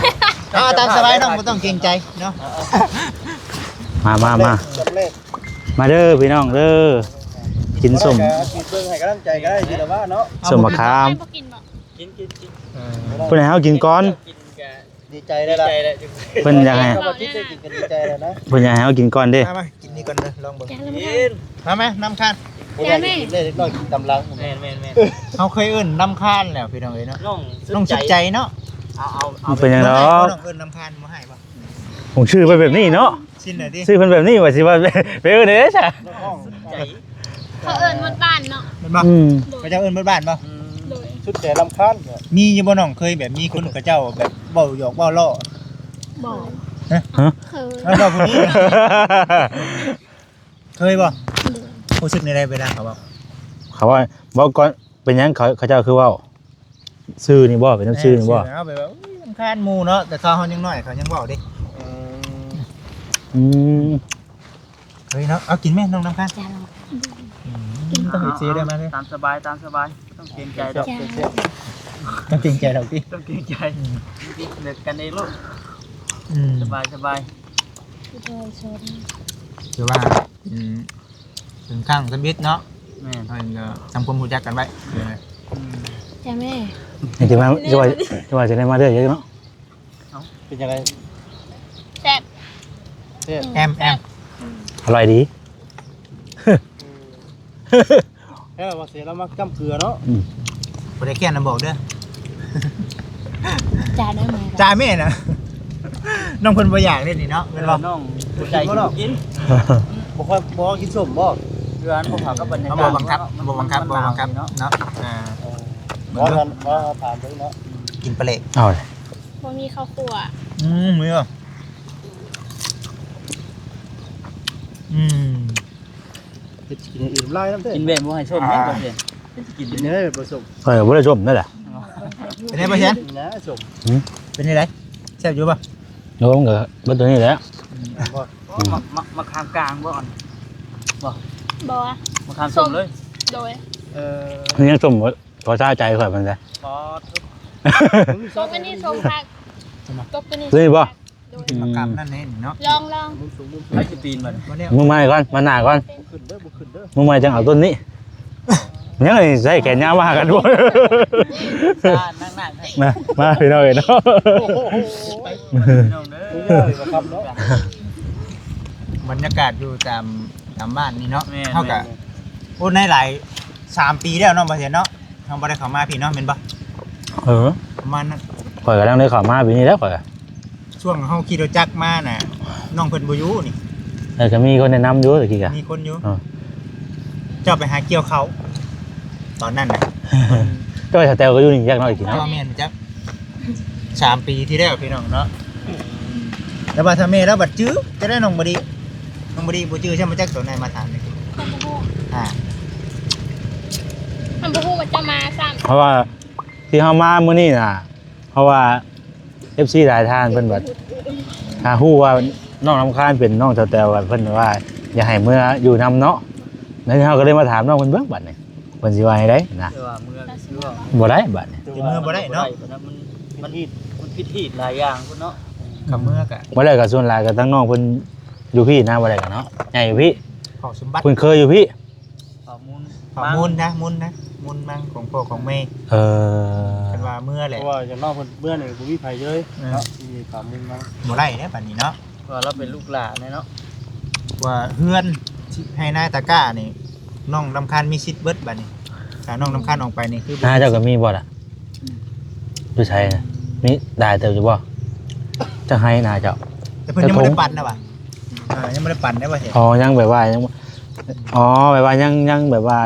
ເອົາຕາມສະບາຍ ນ້ອງບໍ່ຕ້ອງເກງໃຈເນາະ ມາ ມາ ມາ ມາເດີພີ່ນ້ອງເດີ ກິນສົ້ມ ເບິ່ງໃຫ້ກຳລັງໃຈກໍໄດ້ ຊິລະວ່າເນາະ ສົ້ມມະຂາມ ບໍ່ກິນບໍ່ ກິນ ກິນ ກິນ ເອີ ເພິ່ນໃຫ້ເຮົາກິນກ່ອນ ກິນກະ ດີໃຈແລ້ວລະ ດີໃຈແລ້ວ ເພິ່ນຢາກໃຫ້ ເຮົາບໍ່ຕິດໄດ້ກິນກໍດີໃຈແລ້ວນະ ເພິ່ນຢາກໃຫ້ເຮົາກິນກ່ອນເດ້ ມາ ມາ ກິນນີ້ກ່ອນເດີ ລອງເບິ່ງ ກິນ ມາ ມາ ນ້ຳຄານ ຢາແມ່ ເດັກນ້ອຍກິນຕຳລັງ ແມ່ນໆໆ ເຮົາເຄີຍເອີ້ນນ້ຳຄານແລ້ວພີ່ນ້ອງເອີຍເນາະ ນ້ອງສຸດໃຈເນາະ ເອົາ ເອົາ ເອົາ ມັນເປັນຫຍັງດອກ ນ້ອງເອີ້ນນ້ຳຄານບໍ່ໃຫ້ບໍ່ ຜົມຊື່ໄປແບບນີ້ເນາະ ຊິນແລ້ວຕິ ຊື່ເພິ່ນແບບນີ້ວ່າຊິວ່າ ໄປເອີ້ນເດ້ຊະ ສຸດໃຈ ເຂົາເອີ້ນໝົດບ້ານເນາະ ແມ່ນບໍ່ ອືມ ເຂົາເຈົ້າເອີ້ນໝົດບ້ານບໍ່ ອືມ ໂດຍ ສຸດແສນລຳຄານ ມີຢູ່ບໍ່ນ້ອງ ເຄີຍແບບມີຄົນເຂົາເຈົ້າແບບເວົ້າຫຍອກເວົ້າລໍ້ ບໍ່ ຮະ ເຄີຍ ເວົ້າຜູ້ນີ້ ເຄີຍບໍ່ ໂດຍ ຮູ້ສຶກແນວໃດເວລາເຂົາເວົ້າ ເຂົາເວົ້າ ເວົ້າກ່ອນ ເປັນຫຍັງເຂົາ ເຂົາເຈົ້າຄືເວົ້າ ຊື່ນີ້ບໍ່ ເປັນນຳຊື່ນີ້ບໍ່ ເອີ ຊື່ ເອົາແບບວ່າ ອຸ້ຍ ລຳຄານໝູ່ເນາະ ແຕ່ເຂົາເຮົາຍັງນ້ອຍ ເຂົາຍັງເວົ້າເດ້ ອືມ ອືມ ເຮີ້ຍເນາະ ເອົາກິນແມ່ນ້ອງລຳຄານ ອືມ ຕ້ອງເອັຟຊີເດີ ມາເດີ ຕາມສະບາຍ ຕາມສະບາຍ ບໍ່ຕ້ອງເກງໃຈດອກ ຕ້ອງເກງໃຈດອກຕິ ຕ້ອງເກງໃຈ ອືມ ເລີກກັນເອງໂລດ ອືມ ສະບາຍ ສະບາຍ ຄືວ່າ ອືມ ເປັນຄັ້ງທຳອິດເນາະ ແມ່ນ ເພິ່ນກໍທຳຄວາມຮູ້ຈັກກັນໄວ້ ອືມ ຈ້າແມ່ ຈັ່ງວ່າ ຈັ່ງວ່າ ຈັ່ງວ່າຈະໄດ້ມາເລື້ອຍເນາະ ເອົ້າ ເປັນຈັ່ງໃດ ແຊບ ແຊບ ອືມ ແອມ ແອມ ແຊບ ອືມ ອະລ່ອຍດີ ແລ້ວວ່າເສຍລາວມັກຈ້ຳເກືອເນາະ ອືມ ບໍ່ໄດ້ແກ້ນນະ ບອກເດີ ຈ່າຍໄດ້ແມ່ ຈ່າຍແມ່ນະ ນ້ອງເພິ່ນບໍ່ຢາກເດ້ນີ້ເນາະ ແມ່ນບໍ່ ເອີ ນ້ອງບໍ່ໃຈກິນ ບໍ່ຄ່ອຍ ບໍ່ກິນສົ້ມບໍ່ ເພື່ອບໍ່ເຂົ້າກັບບັນຍາກາດ ບໍ່ບັງຄັບ ບໍ່ບັງຄັບ ບໍ່ບັງຄັບເນາະ ອ່າ ເອີ ບໍ່ ບໍ່ຖາມເບິ່ງເນາະ ກິນປາເລັກ ເອົາ ບໍ່ມີເຂົ້າຂົ້ວ ອືມ ມີບໍ່ ອືມ ເຮັດກິນຢ່າງອື່ນຫຼາຍນຳເດີ ກິນແບບບໍ່ໃຫ້ສົ້ມແມ່ນບໍ່ເພິ່ນ ເປັນຊິກິນ ກິນໄດ້ບໍ່ສົ້ມ ເອີ ບໍ່ໄດ້ສົ້ມນັ້ນແຫຼະ ເປັນໄດບໍ່ແຊນ ກິນແລ້ວສົ້ມ ຫືມ ເປັນຈັ່ງໃດ ແຊບຢູ່ບໍ່ ໂອ້ ມັນກໍເບິດຕົວນີ້ແຫຼະ ອືມ ບໍ່ ໂອ້ ໝາກ ໝາກ ໝາກຂາມກາງບໍ່ ອັນ ບໍ່ ບໍ່ ໝາກຂາມສົ້ມເລີຍ ໂດຍ ເອີ ມັນຍັງສົ້ມບໍ່ ພໍຊາໃຈຂ້ອຍມັນແຫຼະ ບໍ່ ຕົກອັນນີ້ສົ້ມຄັກ ຕົກອັນນີ້ ນີ້ບໍ່ ໂດຍ ອືມ ໝາກຂາມນັ້ນແນ່ເນາະ ລອງ ລອງ ໃຜຊິປີນບັດນີ້ ມື້ໃໝ່ກ່ອນ ມາໜ້າກ່ອນ ຂຶ້ນເດີ ບໍ່ຂຶ້ນເດີ ມື້ໃໝ່ຈັ່ງເອົາຕົ້ນນີ້ ຍັງໃສ່ແຂນຍາວມາຫາກັນບໍ່ ມາ ມາພີ່ນ້ອງເອີຍເນາະ ໂອ້ໂຫ ພີ່ນ້ອງເດີ ບັນຍາກາດຢູ່ຕາມ ຕາມບ້ານນີ້ເນາະ ແມ່ນ ເຮົາກະ ແມ່ນ ໂອ້ ໃນຫຼາຍ ສາມປີແລ້ວເນາະ ບໍ່ເຫັນເນາະ ເຮົາບໍ່ໄດ້ເຂົ້າມາພີ້ເນາະ ແມ່ນບໍ່ ເອີ ປະມານນັ້ນ ຂ້ອຍກຳລັງໄດ້ເຂົ້າມາປີນີ້ແຫຼະຂ້ອຍ ຊ່ວງເຮົາຂີ່ລົດຈັກມານະ ນ້ອງເພິ່ນບໍ່ຢູ່ນີ້ ເອີ ກໍມີຄົນແນະນຳຢູ່ຕະກີ້ກະ ມີຄົນຢູ່ ເອີ ເຈົ້າໄປຫາກ່ຽວເຂົ້າ ຕອນນັ້ນນະ ເຈົ້າສາວແຕວກໍຢູ່ນີ້ຈັກເນາະ ຕະກີ້ເນາະ ແມ່ນຈັກ ສາມປີທີ່ແລ້ວພີ່ນ້ອງເນາະ ແຕ່ວ່າຖ້າແມ່ລາວບັດຈື່ ຈະໄດ້ນ້ອງບໍ່ດີ ນ້ອງບໍ່ດີບໍ່ຈື່ ໃຊ່ບໍ່ຈັກໂຕໃນມາຖາມນີ້ ເພິ່ນບໍ່ຮູ້ ອ່າ ເພິ່ນບໍ່ຮູ້ວ່າເຈົ້າມາຊ້ຳ ເພາະວ່າທີ່ເຮົາມາມື້ນີ້ນະ ເພາະວ່າ ເອັຟຊີ ຫຼາຍທ່ານເພິ່ນບັດ ຖ້າຮູ້ວ່ານ້ອງລຳຄານເປັນນ້ອງສາວແຕວ ເພິ່ນວ່າຢາກໃຫ້ເມືອຢູ່ນຳເນາະ ແລ້ວເຮົາກໍເລີຍມາຖາມນ້ອງເພິ່ນເບິ່ງບັດນີ້ ເພິ່ນຊິວ່າໃດນະ ແຕ່ວ່າເມືອກໍຄືວ່າ ບໍ່ໄດ້ບັດນີ້ ຊິເມືອບໍ່ໄດ້ເນາະ ມັນ ມັນຜິດ ມັນຜິດຮີດຫຼາຍຢ່າງພຸ້ນເນາະ ກໍເມືອກໍ ບໍ່ໄດ້ກໍສ່ວນຫຼາຍກໍທາງນ້ອງເພິ່ນຢູ່ພີ້ນະ ບໍ່ໄດ້ກໍເນາະ ໃຫຍ່ຢູ່ພີ້ ເຜົ່າສົມບັດ ຄຸ້ນເຄີຍຢູ່ພີ້ ເຜົ່າມູນ ເຜົ່າມູນນະ ມູນນະ ມູນມັງຂອງພໍ່ຂອງແມ່ ເອີ ເພິ່ນວ່າເມືອແຫຼະ ເພາະວ່າຢ່າງນ້ອງເພິ່ນເມືອນີ້ບໍ່ມີໃຜເລີຍ ເອີ ເນາະ ທີ່ມີເຜົ່າມູນມັງ ບໍ່ໄດ້ເດ້ບັດນີ້ເນາະ ວ່າລາວເປັນລູກຫຼານເນາະ ວ່າເຮືອນໄຮ່ນາຕາກ້ານີ້ ນ້ອງລຳຄານມີສິດເບິດບັດນີ້ ຖ້ານ້ອງນ້ຳຄ້າງອອກໄປນີ້ຄື ນາເຈົ້າກໍມີບໍ່ລະ? ຢູ່ໃສນະ? ມີຫຼາຍເຕີບຢູ່ບໍ່? ຈະໃຫ້ນາເຈົ້າ ແຕ່ເພິ່ນຍັງບໍ່ໄດ້ປັນນະຫວາ? ອ່າ ຍັງບໍ່ໄດ້ປັນໄດ້ວ່າເຫັນ. ອໍ ຍັງແບບວ່າຍັງ ອໍ ແບບວ່າຍັງ ຍັງແບບວ່າ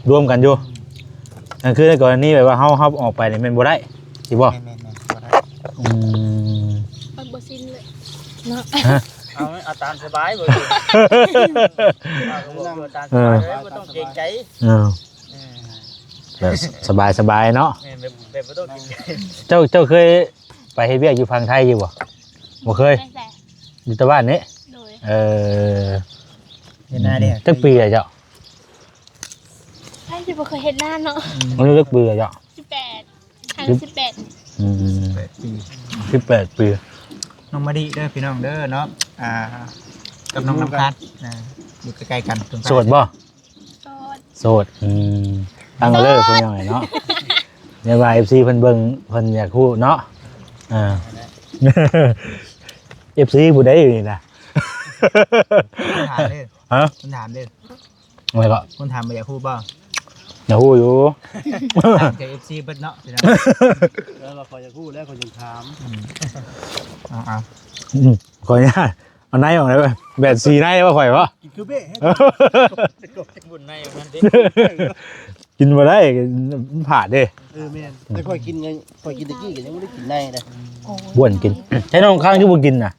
ລວມກັນຢູ່. ນັ້ນຄືໃນກໍລະນີແບບວ່າເຮົາ ເຮົາອອກໄປນີ້ແມ່ນບໍ່ໄດ້ ຊິບໍ່? ແມ່ນໆໆ ບໍ່ໄດ້. ອືມ ມັນບໍ່ຊິນເລີຍເນາະ. ຮະ? ເອົາ ເອົາຕາມສະບາຍເບິ່ງ ເອົາຕາມສະບາຍເລີຍ ບໍ່ຕ້ອງເກງໃຈ. ເອີ ແບບສະບາຍໆເນາະ. ແມ່ນ ແບບ ແບບບໍ່ຕ້ອງເກງໃຈ. ເຈົ້າ ເຈົ້າເຄີຍໄປເຮັດວຽກຢູ່ຝັ່ງໄທຢູ່ບໍ່? ບໍ່ເຄີຍ. ໄປໃສ? ຢູ່ແຕ່ບ້ານນີ້. ໂດຍ. ເອີ ເຮັດນາເດ້. ອືມ ຈັກປີແລ້ວເຈົ້າ? ໃຜຊິບໍ່ເຄີຍເຮັດນາເນາະ. ອືມ ອາຍຸຈັກປີແລ້ວເຈົ້າ? ສິບແປດ ຫ້າສິບແປດ. ອືມ ສິບແປດປີ ສິບແປດປີ. ນ້ອງມະລິເດີພີ່ນ້ອງເດີເນາະ ອ່າ ກັບນ້ອງນ້ຳຄ້າງ ອ່າ ຢູ່ໃກ້ໆກັນ. ໂສດບໍ່? ໂສດ ໂສດ. ອືມ ຟັງເລີຍ ໂສດ ພີ່ນ້ອງເນາະ. ແຕ່ວ່າເອັຟຊີເພິ່ນເບິ່ງ ເພິ່ນຢາກຮູ້ເນາະ. ເອີ ເອັຟຊີຜູ້ໃດຢູ່ນີ້ນະ? ເພິ່ນຖາມເດີ. ຮະ? ເພິ່ນຖາມເດີ. ອະໄລກໍ? ຄົນຖາມບໍ່ຢາກຮູ້ບໍ່? ຢາກຮູ້ຢູ່. ຖາມແຕ່ເອັຟຊີເບິດເນາະ ພີ່ນ້ອງ. ແລ້ວວ່າຂ້ອຍຢາກຮູ້ແລ້ວ ຂ້ອຍຈຶ່ງຖາມ. ອືມ ເອົາໆ ອືມ ຂໍອະນຸຍາດ ເອົາໃນອອກໄດ້ບໍ່? ແບບສີໃນບໍ່ຂ້ອຍບໍ່? ກິນຄືເບ້ ບຸນໃນມັນຕິ ກິນບໍ່ໄດ້ ມັນຜາດເດ້. ເອີ ແມ່ນ ແຕ່ຂ້ອຍກິນໄງ ຂ້ອຍກິນແຕ່ກີ້ກໍຍັງບໍ່ໄດ້ກິນໃນເດ້. ໂອ້ຍ ບ້ວນກິນ ໃຊ້ນ້ອງຄ້າງຄືບໍ່ກິນນະ?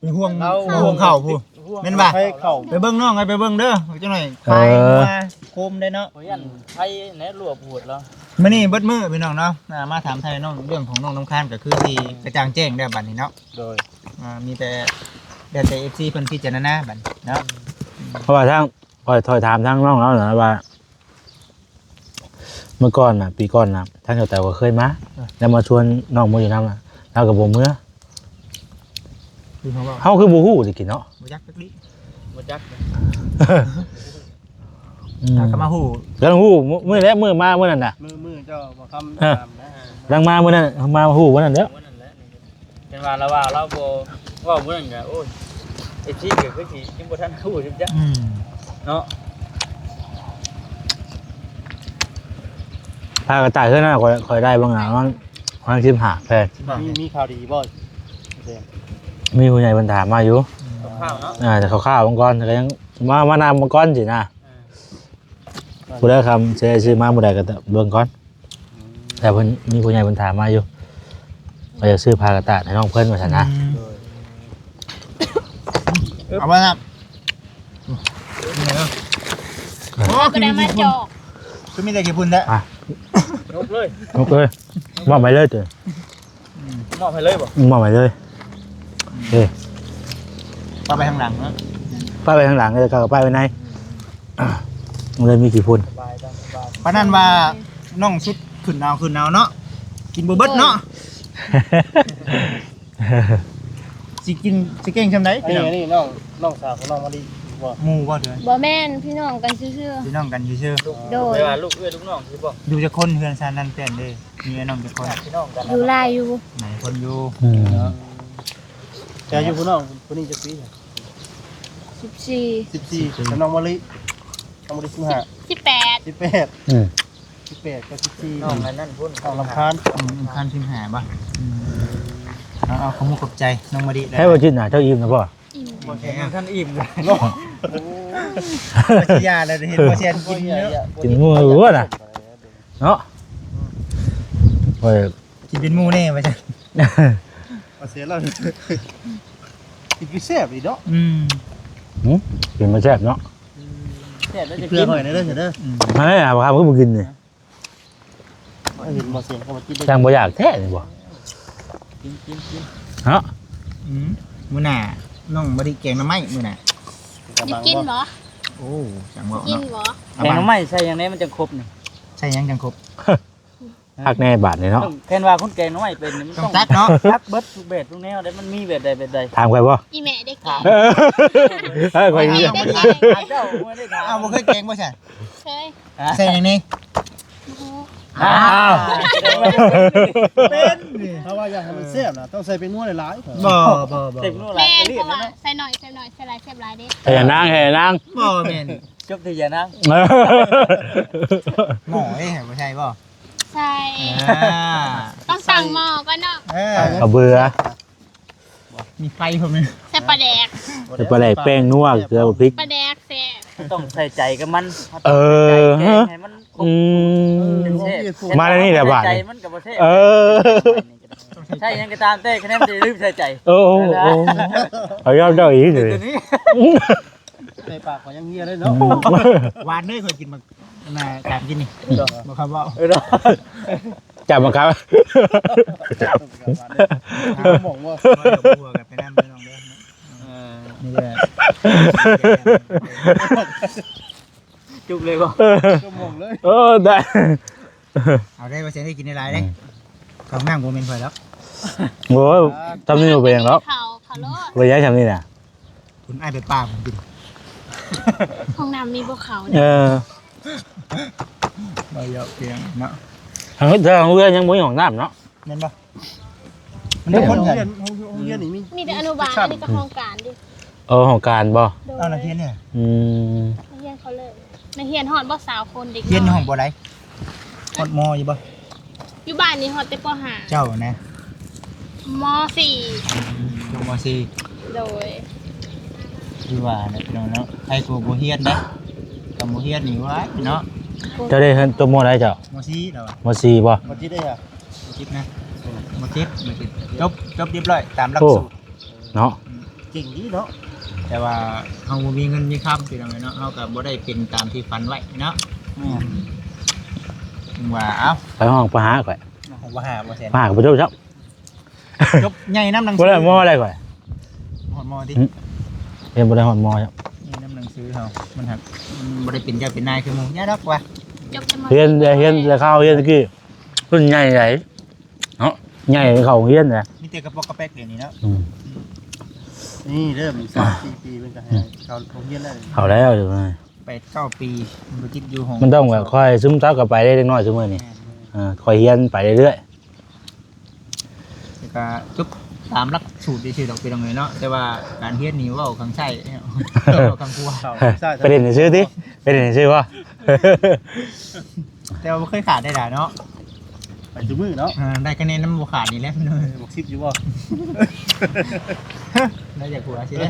ເປັນຫ່ວງ ເອົາ ຫ່ວງເຂົ້າພຸ້ນ ແມ່ນບໍ່? ໄປເຂົ້າ ໄປເບິ່ງນ້ອງ ໄປເບິ່ງເດີ ຈັກໜ້ອຍ ເອີ ຄວາຍງົວໂຄມໄດ້ເນາະ. ຂ້ອຍຢ້ານໄຟແນະ ລວກໂພດແລ້ວ. ມື້ນີ້ເບິດມື້ພີ່ນ້ອງເນາະ ອ່າ ມາຖາມໄທນ້ອງ ເລື່ອງຂອງນ້ອງນ້ຳຄ້າງ ກໍຄືຊິກະຈ່າງແຈ້ງແລ້ວບັດນີ້ເນາະ. ໂດຍ ອ່າ ມີແຕ່ ແລ້ວແຕ່ເອັຟຊີເພິ່ນພິຈາລະນາບັດນີ້ເນາະ. ເພາະວ່າທາງ ຂ້ອຍຖາມທາງນ້ອງລາວນະວ່າ ເມື່ອກ່ອນນະ ປີກ່ອນນະ ທາງເຈົ້າແຕວກໍເຄີຍມາ ເອີ ແລ້ວມາຊວນນ້ອງມາຢູ່ນຳນະ ລາວກໍບໍ່ເມືອ. ຄືເຮົາເວົ້າ ເຮົາຄືບໍ່ຮູ້ແຕ່ກີ້ເນາະ ບໍ່ຈັກຈັກດີ ບໍ່ຈັກ. ອືມ ລາວກໍມາຮູ້ ກໍຮູ້ມື້ ມື້ແຫຼະ ມື້ມາມື້ນັ້ນນະ ມື້ ມື້ເຈົ້າບໍ່ຄຳ ເອີ ຖາມນະ ຫຼັງມາມື້ນັ້ນ ມາຮູ້ມື້ນັ້ນແຫຼະ. ເຫັນວ່າລາວວ່າລາວບໍ່ເວົ້າມື້ນັ້ນກໍ ໂອ້ຍ ເອັຟຊີກໍຄືຊິຍັງບໍ່ທັນຮູ້ຈັກ ອືມ ເນາະ. ພາກະຕ່າຍເທື່ອນັ້ນ ຂ້ອຍ ຂ້ອຍໄດ້ເບິ່ງນະ ປະມານ ປະມານສິບຫ້າແຜ່ນ. ມີ ມີຂ່າວດີບໍ່? ມີຜູ້ໃຫຍ່ເພິ່ນຖາມມາຢູ່ ອືມ ຄ່າວໆເນາະ ອ່າ ແຕ່ຄ່າວໆເບິ່ງກ່ອນ ແຕ່ກໍຍັງມາ ມານຳເບິ່ງກ່ອນຊີ້ນະ. ອ່າ ຜູ້ໃດຄຳຊິໄດ້ຊື້ມາມື້ໃດກໍເບິ່ງກ່ອນ. ແຕ່ເພິ່ນມີຜູ້ໃຫຍ່ເພິ່ນຖາມມາຢູ່ ວ່າຢາກຊື້ຜ້າກະຕາດໃຫ້ນ້ອງເພິ່ນວ່າຊັ້ນນະ. ອືມ ເອົາໄວ້ນະ. ໂອ້ ບໍ່ໄດ້ມາຈອກ ຄືມີແຕ່ຂີ້ຝຸ່ນແທ້. ອ່ະ ຍົກເລີຍ ຍົກເລີຍ ມອບໃຫ້ເລີຍເຕີ. ອືມ ມອບໃຫ້ເລີຍບໍ່? ມອບໃຫ້ເລີຍ. ເອີ ປ້າໄປທາງຫຼັງເນາະ ປ້າໄປທາງຫຼັງ ແລ້ວກໍປ້າໄປໃນ ມັນເລີຍມີຂີ້ຝຸ່ນ. ປານນັ້ນວ່ານ້ອງສຸດຂຶ້ນເອົາ ຂຶ້ນເອົາເນາະ ກິນບໍ່ເບິດເນາະ. ຊິກິນ ຊິເກັ່ງຊ່ຳໃດ? ອັນນີ້ ພີ່ນ້ອງ ອັນນີ້ນ້ອງ ນ້ອງສາວຂອງນ້ອງມະລິບໍ່? ໝູ່ບໍ່? ບໍ່ແມ່ນ ພີ່ນ້ອງກັນຊື່ໆ ພີ່ນ້ອງກັນຊື່ໆ. ໂດຍ ແປວ່າລູກເອື້ອຍລູກນ້ອງຊື່ບໍ່? ຢູ່ຈັກຄົນເຮືອນຊານນັ້ນແຕ່ນເດ້? ມີອ້າຍນ້ອງຈັກຄົນ? ຢູ່ຫຼາຍຢູ່ ຫຼາຍຄົນຢູ່. ອືມ ເນາະ ແຕ່ຢູ່ຜູ້ນ້ອງຜູ້ນີ້ຈັກປີ? ສິບສີ່ ສິບສີ່. ແລ້ວນ້ອງມະລິ? ນ້ອງມະລິສິບຫ້າ ສິບແປດ ສິບແປດ. ອືມ ສິບແປດກັບສິບສີ່ ນ້ອງອັນນັ້ນພຸ້ນ ນ້ອງລຳຄານ. ອືມ ລຳຄານສິບຫ້າບໍ່? ອືມ ເອົາ ເອົາ ຂອບໃຈນ້ອງມະລິ. ໃຫ້ບໍ່ຈິດນະ ເຈົ້າອີ່ມນະບໍ່? ອີ່ມ ບໍ່ແຊນຍັງທັນອີ່ມເລີຍ. ໂອ້ ບໍ່ຊິຢາແລ້ວ ເຫັນບໍ່ແຊນກິນເນາະ ກິນໝູ່ຢູ່ນະ. ເນາະ ເອີ ກິນເປັນໝູ່ແດ່ວ່າຊັ້ນ. ເອົາເສຍແລ້ວ ກິນຄືແຊບອີກເນາະ. ອືມ ຫື ກິນມັນແຊບເນາະ. ອືມ ແຊບແລ້ວຈະກິນ ເພື່ອຂ້ອຍແດ່ເດີ ເດີ. ອືມ ອັນນີ້ຫາ ຫາຄືບໍ່ກິນນີ້ ເຫັນບໍ່ເສຍ ເຂົາວ່າກິນໄດ້ ຈັ່ງບໍ່ຢາກແທ້ນີ້ບໍ່? ກິນ ກິນ ກິນ ເນາະ. ອືມ ມື້ໜ້ານ້ອງມາດິແກງໜໍ່ໄມ້ມື້ໜ້າ ຢາກກິນບໍ່? ໂອ້ ຈັ່ງເວົ້າເນາະ ກິນບໍ່? ແກງໜໍ່ໄມ້ໃສ່ຫຍັງແດ່ມັນຈັ່ງຄົບນີ້? ໃສ່ຫຍັງຈັ່ງຄົບ? ຄັກແນ່ບາດນີ້ເນາະ ແມ່ນວ່າຄົນແກງໜໍ່ໄມ້ເປັນນີ້ມັນຕ້ອງ ຕ້ອງຈັກເນາະ ຈັກເບິດທຸກແບບທຸກແນວເດ້ ມັນມີແບບໃດແບບໃດ. ຖາມຂ້ອຍບໍ່? ອີແມ່ເດ້ແກງ ເອີ ເອີ ຂ້ອຍ ອີແມ່ເດ້ແກງ ເຈົ້າບໍ່ໄດ້ຖາມ ເອົ້າ ບໍ່ເຄີຍແກງບໍ່ຊັ້ນ? ເຄີຍ. ໃສ່ຫຍັງແດ່? ບໍ່ຮູ້. ອ້າວ ເປັນນີ້ ຖ້າວ່າຢາກໃຫ້ມັນແຊບນະ ຕ້ອງໃສ່ແປ້ງນົວຫຼາຍໆ. ບໍ່ ບໍ່ ບໍ່ ເຕັມໂລຫຼາຍ ແມ່ນ ກໍເລີຍ ເພາະວ່າ ນະ ໃສ່ໜ້ອຍ ໃສ່ໜ້ອຍ ໃສ່ຫຼາຍແຊບຫຼາຍເດ້. ໃສ່ນາງ ໃສ່ນາງ ບໍ່ແມ່ນ ຈົບທີ່ຢານາງ ໝໍ້ເດ້ ບໍ່ໃສ່ບໍ່? ໃສ່ ອ່າ ຕ້ອງຕັ້ງໝໍ້ກ່ອນເນາະ. ເອີ ກະເບືອ ມີໄຟພ້ອມ ໃສ່ປາແດກ ໃສ່ປາແດກ ແປ້ງນົວ ເກືອ ພຣິກ ປາແດກແຊບ ຕ້ອງໃສ່ໃຈກັບມັນ ເອີ ໃສ່ໃຈແກງໃຫ້ມັນ ອືມ ເປັນແຊບ ມາແນວນີ້ແຫຼະບາດ ໃສ່ໃຈມັນກໍບໍ່ແຊບ ເອີ ໃສ່ຫຍັງກໍຕາມແຕ່ ຄະແນນຈະລືມໃສ່ໃຈ ໂອ້ ໂອ້ ໂອ້ ເອົາຍອມເຈົ້າອີກເລີຍ ໃນປາກຂ້ອຍຍັງເຮຍເລີຍເນາະ ອືມ ຫວານເດ້ ຂ້ອຍກິນໝາກ ອັນນ່າ ຕາມກິນນີ້ ບໍ່ຄັບເວົ້າ ເອີ ເນາະ ຈັບມາຄັບ ຫາໝ່ອງວ່າ ບໍ່ຢາກຫົວກັນໄປນຳເດີນ້ອງເດີ ເອີ ນີ້ແຫຼະ ຈຸກເລີຍບໍ່? ເອີ ຊົ່ວໂມງເລີຍ ເອີ ໄດ້ ເອົາໄດ້ ວ່າຊິໄດ້ກິນຫຼາຍໆເດ້ ອືມ ເຂົ້າຫ້ອງນ້ຳບໍ່ແມ່ນຂ້ອຍດອກ ໂອ້ຍ ອ່າ ທຳນີ້ບໍ່ເປັນຫຍັງດອກ ເຂົ້າ ເຂົ້າໂລດ ບໍ່ຢາກທຳນີ້ນະ ຄຸນອ້າຍໄປປ່າພຸ້ນກິນ ຫ້ອງນ້ຳມີບໍ່ເຂົ້າເດ້ ເອີ ບໍ່ຢອກພຽງເນາະ ທາງເຮືອນຍັງບໍ່ມີຫ້ອງນ້ຳເນາະ ແມ່ນບໍ່? ມັນ ເອີ ໂຮງຮຽນ ໂຮງຮຽນນີ້ມີ ມີແຕ່ອະນຸບານ ອັນນີ້ກໍຫ້ອງການເດ້ ເອີ ຫ້ອງການບໍ່? ໂດຍ ເອົານັກຮຽນເດ? ອືມ ນັກຮຽນເຂົາເລີກ ນັກຮຽນຮອດບໍ່ ຊາວຄົນ ເດັກນ້ອຍ ຮຽນຫ້ອງບໍ່ໄດ້ ຮອດ ມໍ ຢູ່ບໍ່? ຢູ່ບ້ານນີ້ຮອດແຕ່ ປໍຫ້າ ເຈົ້ານະ ມໍສີ່ ອືມ ຈົບ ມໍສີ່ ໂດຍ ຄືວ່າແຫຼະພີ່ນ້ອງເນາະ ໃຜກໍບໍ່ຮຽນເດ້ ຄັນບໍ່ຮຽນນີ້ ວ້າຍເນາະ ເຈົ້າໄດ້ຮຽນຈົບມໍໃດເຈົ້າ? ມໍສີ່ແລ້ວ ມໍສີ່ບໍ່? ບໍ່ຕິດເດ້ ບໍ່ຕິດນະ ບໍ່ຕິດ ບໍ່ຕິດ ຈົບ ຈົບຮຽບຮ້ອຍຕາມຫຼັກສູດ ໂອ້ ເນາະ ອືມ ເກັ່ງດີເນາະ ແຕ່ວ່າເຮົາບໍ່ມີເງິນມີຄຳ ພີ່ນ້ອງເອີຍເນາະ ເຮົາກໍບໍ່ໄດ້ເປັນຕາມທີ່ຝັນໄວ້ເນາະ ແມ່ນ ເຖິງວ່າ ເອົ້າ ໄປຫ້ອງ ໄປຫາຂ້ອຍ ຫ້ອງ ໄປຫາບໍ່ແຊນ ໄປຫາກໍບໍ່ຈົບຊ້ຳ ຈົບໃຫຍ່ນຳໜັງສື ບໍ່ໄດ້ມໍໃດຂ້ອຍ ຮອດມໍຕິ ຮຶ ຮຽນບໍ່ໄດ້ຮອດມໍຊ້ຳ ໃຫຍ່ນຳໜັງສືເຮົາ ມັນຫາກ ມັນບໍ່ໄດ້ເປັນເຈົ້າເປັນນາຍຄືໝູ່ ຢ່າດອກວ່າ ຈົບແຕ່ມໍ ຮຽນ ຮຽນແຕ່ຄາວຮຽນຕະກີ້ ລຸ້ນໃຫຍ່ໃດ ເນາະ ໃຫຍ່ເຂົ້າໂຮງຮຽນນະ ມີແຕ່ກະປອກກະແປກດຽວນີ້ເນາະ ອືມ ນີ້ເລີ່ມສາມສີ່ປີເພິ່ນກໍໃຫ້ເຂົ້າໂຮງຮຽນແລ້ວ ເຂົ້າແລ້ວດຽວນີ້ ແປດເກົ້າປີ ມັນບໍ່ຕິດຢູ່ຫ້ອງ ມັນຕ້ອງແບບຄ່ອຍຊຶມຊັບເຂົ້າໄປເດ້ ເດັກນ້ອຍຊຸມື້ນີ້ ແມ່ນ ເອີ ຄ່ອຍຮຽນໄປເລື້ອຍໆ ແລ້ວກໍຈົບຕາມຫຼັກສູດຊື່ໆດອກ ພີ່ນ້ອງເອີຍເນາະ ແຕ່ວ່າການຮຽນນີ້ເວົ້າຂ້າງຊ້າຍ ເວົ້າຂ້າງຂວາ ໄປຫຼິ້ນຊື່ຕິ ໄປຫຼິ້ນຊື່ບໍ່? ແຕ່ວ່າບໍ່ເຄີຍຂາດໄດ້ດາເນາະ ໄປທຸກມື້ເນາະ ອ່າ ໄດ້ຄະແນນນຳບໍ່ຂາດນີ້ແຫຼະ ເອີ ບັກສິບຢູ່ບໍ່? ໄດ້ຈາກຫົວຊິເດ້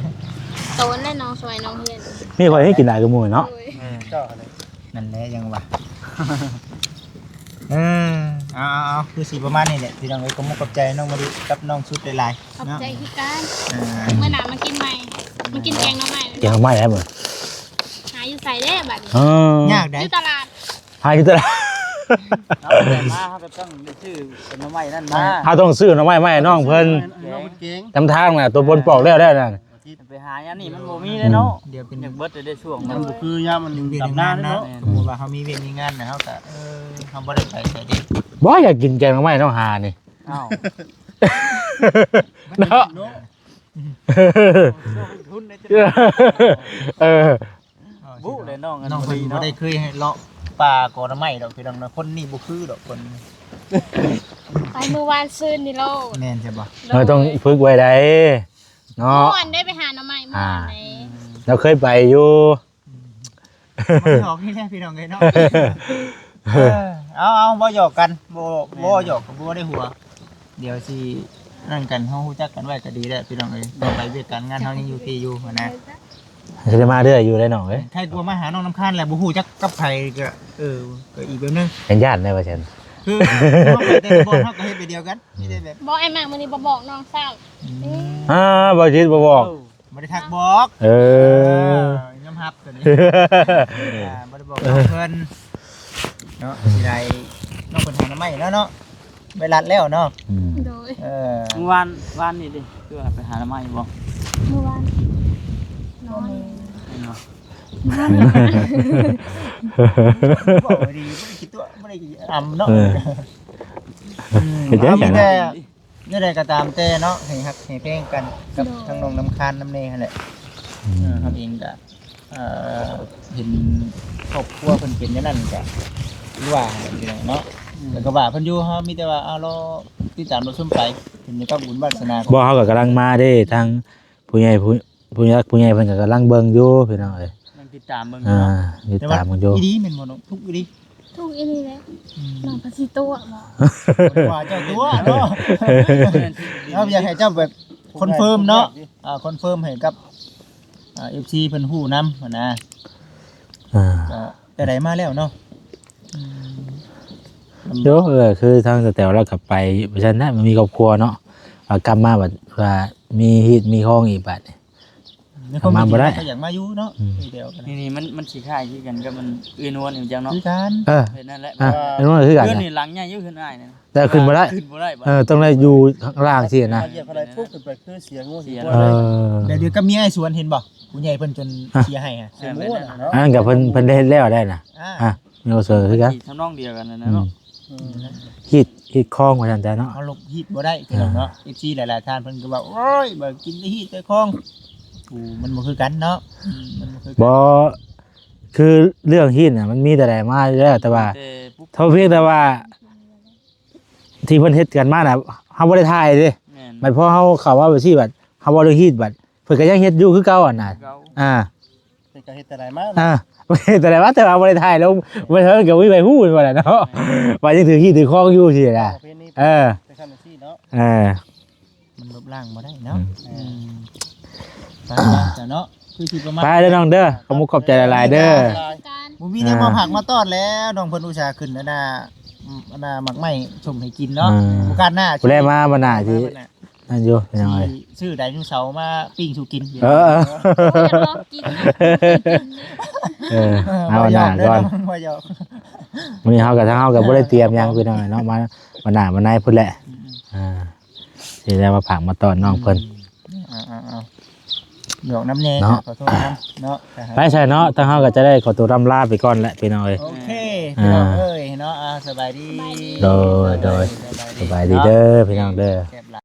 ໂຕນແຫຼະນ້ອງຊ່ວຍນ້ອງຮຽນ ມີຂ້ອຍໃຫ້ກິນຫຼາຍກວ່າໝູ່ເນາະ ໂດຍ ເອີ ເຈົ້າຫັ້ນແຫຼະ ນັ້ນແຫຼະຍັງວ່າ ເອີ ເອົາໆໆ ຄືຊິປະມານນີ້ແຫຼະ ພີ່ນ້ອງເອີຍ ຂອບມຸກຂອບໃຈນ້ອງມະລິກັບນ້ອງສຸດຫຼາຍໆ ຂອບໃຈຄືກັນ ເອີ ມື້ໜ້າມາກິນໃໝ່ ມາກິນແກງໜໍ່ໄມ້ ແກງໜໍ່ໄມ້ແລ້ວມື້ ຫາຢູ່ໃສເດ້ບັດນີ້ ເອີ ຍາກໃດ ຢູ່ຕະຫຼາດ ຫາຢູ່ຕະຫຼາດ ເຮົາໄດ້ມາ ເຮົາກໍຕ້ອງໄດ້ຊື້ເປັນໜໍ່ໄມ້ນັ້ນມາ ເຮົາຕ້ອງຊື້ໜໍ່ໄມ້ມາໃຫ້ນ້ອງເພິ່ນ ນ້ອງເພິ່ນເກັ່ງ ນຳທາງນະ ຕົວປົນປອກແລ້ວແລ້ວນັ້ນ ໄປຫາຍາມນີ້ມັນບໍ່ມີເດ້ເນາະ ອືມ ດຽວເປັນ ຢາກເບິດໄດ້ຊ່ວງມັນ ມັນບໍ່ຄືຍາມມັນດຳນາເນາະ ສົມມຸດວ່າເຮົາມີວຽກມີງານນະ ເຮົາກໍ ເອີ ເຮົາບໍ່ໄດ້ໄປໃສເດ້ ບໍ່ຢາກກິນແກງໜໍ່ໄມ້ນ້ອງຫານີ້ ອ້າວ ເນາະ ເນາະ ເອີ ບຸແລ້ວນ້ອງ ນ້ອງເພິ່ນບໍ່ໄດ້ເຄີຍເລາະປ່າກໍໜໍ່ໄມ້ດອກ ພີ່ນ້ອງເນາະ ຄົນນີ້ບໍ່ຄືດອກ ຄົນ ໄປມື້ວານຊືນນີ້ໂລດ ແມ່ນໃຊ່ບໍ່? ເຮົາຕ້ອງຝຶກໄວ້ໃດເນາະ ມ່ວນໄດ໋ ໄປຫາໜໍ່ໄມ້ມ່ວນໄດ໋ ລາວເຄີຍໄປຢູ່ ມັນຫຼອກນີ້ແຫຼະ ພີ່ນ້ອງເອີຍເນາະ ເອີ ເອົາໆ ບໍ່ຫຍອກກັນ ບໍ່ ບໍ່ຫຍອກກໍບໍ່ໄດ້ຫົວ ດຽວຊິນັ້ນກັນ ເຮົາຮູ້ຈັກກັນໄວ້ກໍດີແລ້ວ ພີ່ນ້ອງເອີຍ ຕໍ່ໄປວຽກການງານເຮົາຍັງຢູ່ທີ່ຢູ່ຫັ້ນນະ ຊິໄດ້ມາເລື້ອຍຢູ່ໄດ໋ນ້ອງເອີຍ ໃຜກວ່າມາຫານ້ອງນ້ຳຄ້າງແຫຼະ ບໍ່ຮູ້ຈັກກັບໃຜກໍ ເອີ ກໍອີກແບບໜຶ່ງ ຢ້ານໄດ໋ວ່າຊັ້ນ ຄືເຮົາໄປແຕ່ລະບ່ອນເຮົາກໍເຮັດແບບດຽວກັນ ມີແຕ່ແບບ ບໍ່ ອ້າຍມາກມື້ນີ້ບໍ່ບອກນ້ອງຊ້ຳ ອືມ ອ່າ ບໍ່ຈິດບໍ່ບອກ ບໍ່ໄດ້ທັກບອກ ເອີ ເອີ ຍອມຮັບຕົວນີ້ ອ່າ ບໍ່ໄດ້ບອກເພິ່ນເນາະ ຊິໄດ້ ນ້ອງເພິ່ນຫາໜໍ່ໄມ້ແລ້ວເນາະ ໄປລັດແລ້ວເນາະ ອືມ ໂດຍ ເອີ ມື້ວານ ວານນີ້ເດ້ ຄືວ່າໄປຫາໜໍ່ໄມ້ບໍ່? ມື້ວານ ນອນ ເນາະ ເວົ້າດີ ບໍ່ໄດ້ຄິດຕົວະ ບໍ່ໄດ້ອຳເນາະ ເອີ ອືມ ເຮັດຫຍັງ ເອົາ ມີແຕ່ ແນວໃດກໍຕາມແຕ່ເນາະ ໃຫ້ຮັກໃຫ້ແພງກັນກັບ ໂດຍ ທາງນ້ອງນ້ຳຄ້າງນຳແດ່ຫັ້ນແຫຼະ ອືມ ເຮົາເອງກໍ ເອີ ເຫັນຄອບຄົວເພິ່ນເປັນແນວນັ້ນກໍຄືວ່າຫັ້ນແຫຼະ ພີ່ນ້ອງເນາະ ແລ້ວກໍວ່າເພິ່ນຢູ່ ເຮົາມີແຕ່ວ່າ ເອົາ ລໍຕິດຕາມ ລໍຊົມໄປ ຂຶ້ນຢູ່ກັບບຸນວາສະໜາຂອງ ບໍ່ ເຮົາກໍກຳລັງມາເດ້ ທາງຜູ້ໃຫຍ່ ຜູ້ ຜູ້ໃຫຍ່ ຜູ້ໃຫຍ່ເພິ່ນກໍກຳລັງເບິ່ງຢູ່ ພີ່ນ້ອງເອີຍ ກຳລັງຕິດຕາມເບິ່ງຢູ່ ອ່າ ເນາະ ຕິດຕາມເບິ່ງຢູ່ ແຕ່ວ່າອີ່ຫຼີແມ່ນບໍ່ນ້ອງ? ທຸກອີ່ຫຼີ ທຸກອີ່ຫຼີແຫຼະ ອືມ ນ້ອງກໍຊິຕົວະບໍ່? ວ່າເຈົ້າຕົວະເນາະ ເຮົາຢາກໃຫ້ເຈົ້າແບບຄອນເຟີມເນາະ ອ່າ ຄອນເຟີມໃຫ້ກັບ ອ່າ ເອັຟຊີ ເພິ່ນຮູ້ນຳຫັ້ນນະ ອ່າ ກໍ ແຕ່ໃດມາແລ້ວເນາະ ອືມ ໂດ ເອີ ຄືທາງສະແຕວລາວກໍໄປວ່າຊັ້ນນະ ມັນມີຄອບຄົວເນາະ ວ່າກັບມາບັດວ່າມີຮີດມີຄອງອີກບັດນີ້ ໃນຄວາມເປັນຈິງ ມາບໍ່ໄດ້ ກໍຢາກມາຢູ່ເນາະ ອືມ ແຕ່ວ່າ ນີ້ ນີ້ມັນ ມັນຊິຄ້າຍຄືກັນກັບມັນເອື້ອຍນວນນີ້ຈັງເນາະ ຄືກັນ ເອີ ເຮັດນັ້ນແຫຼະ ອ່າ ເອື້ອຍນວນຄືກັນ ເຮືອນນີ້ຫຼັງໃຫຍ່ຢູ່ ເຮືອນອ້າຍນີ້ ແຕ່ຂຶ້ນບໍ່ໄດ້ ຂຶ້ນບໍ່ໄດ້ ເອີ ຕ້ອງໄດ້ຢູ່ຂ້າງລ່າງຊີ້ນະ ເຂົາຢາກເທົ່າໃດປຸບຂຶ້ນໄປຄືເສຍງົວເສຍຄວາຍ ເອີ ແບບດຽວກັບເມຍອ້າຍສວນເຫັນບໍ່? ຜູ້ໃຫຍ່ເພິ່ນຈົນເສຍໃຫ້ ເອີ ເສຍໝູນນະເນາະ ອັນນັ້ນກໍເພິ່ນ ເພິ່ນໄດ້ເຮັດແລ້ວໄດ້ນະ ອ່າ ອ່າ ມີບໍ່ເຊີຄືກັນ ທຳນອງດຽວກັນນັ້ນນະເນາະ ອືມ ຮີດ ຮີດຄອງວ່າຊັ້ນຊະເນາະ ເຮົາລົບຮີດບໍ່ໄດ້ພີ່ນ້ອງເນາະ ອ່າ ເອັຟຊີ ຫຼາຍໆທ່ານເພິ່ນກໍວ່າ ໂອ້ຍ ບໍ່ກິນແຕ່ຮີດແຕ່ຄອງ ໂອ້ ມັນບໍ່ຄືກັນເນາະ ອືມ ມັນບໍ່ຄືກັນ ບໍ່ ຄືເລື່ອງຮີດນະ ມັນມີແຕ່ໃດມາຢູ່ແລ້ວ ແຕ່ວ່າ ແຕ່ ເທົ່າພຽງແຕ່ວ່າ ທີ່ເພິ່ນເຮັດກັນມານະ ເຮົາບໍ່ໄດ້ຖ່າຍເດ້ ແມ່ນ ບັດພໍເຮົາເຂົ້າມາແບບຊີ້ບັດ ເຮົາເວົ້າເລື່ອງຮີດບັດ ເພິ່ນກໍຍັງເຮັດຢູ່ຄືເກົ່າຫັ້ນນະ ຄືເກົ່າ ອ່າ ເພິ່ນກໍເຮັດແຕ່ໃດມາ ອ່າ ເຮັດແຕ່ໃດມາ ແຕ່ວ່າບໍ່ໄດ້ຖ່າຍລົງ ເພິ່ນກໍບໍ່ມີໃຜຮູ້ວ່າແຫຼະເນາະ ແມ່ນ ວ່າຍັງຖືຮີດຖືຄອງຢູ່ຊີ້ນະ ປະເພນີ ເອີ ໄປຊັ້ນຈັ່ງຊີ້ເນາະ ເອີ ມັນລົບລ້າງບໍ່ໄດ້ເນາະ ອືມ ອືມ ໄປເນາະ ຄືຊິປະມານ ໄປເດີນ້ອງເດີ ຂອບມຸກຂອບໃຈຫຼາຍໆເດີ ບໍ່ມີແນວມາຜັກມາຕ້ອນແລ້ວ ນ້ອງເພິ່ນອຸດສ່າຂຶ້ນອັນນ່າ ອັນນ່າໝາກໄມ້ສົ້ມໃຫ້ກິນເນາະ ອ່າ ໂອກາດໜ້າ ຜູ້ໃດມາບັດໜ້າຊິ ນັ້ນຢູ່ພີ່ນ້ອງເອີຍ ຊິຊື້ໄດໂນເສົາມາປີ້ງສູ່ກິນ ເອີ ໂອ້ຍ ຢາກລອງກິນ ເອີ ເອົາໜ້າກ່ອນ ບໍ່ຢອກ ມື້ນີ້ເຮົາກໍ ທາງເຮົາກໍບໍ່ໄດ້ຕຽມຫຍັງພີ່ນ້ອງເນາະ ມາ ມາໜ້າມາໃນພຸ້ນແຫຼະ ອືມ ອ່າ ຊິໄດ້ມາຝາກມາຕ້ອນນ້ອງເພິ່ນ ອືມ ເອົາໆໆ ດອກນຳແດ່ ເນາະ ຂໍໂທດນຳເນາະ ໄປຊະເນາະ ທາງເຮົາກໍຈະໄດ້ຂໍຕົວລ່ຳລາໄປກ່ອນແຫຼະພີ່ນ້ອງເອີຍ ໂອເຄ ອ່າ ພີ່ນ້ອງເອີຍເນາະ ອ່າ ສະບາຍດີ ສະບາຍດີ ໂດຍ ໂດຍ ສະບາຍດີ ສະບາຍດີເດີ ເນາະ ພີ່ນ້ອງເດີ ແຊບຫຼາຍ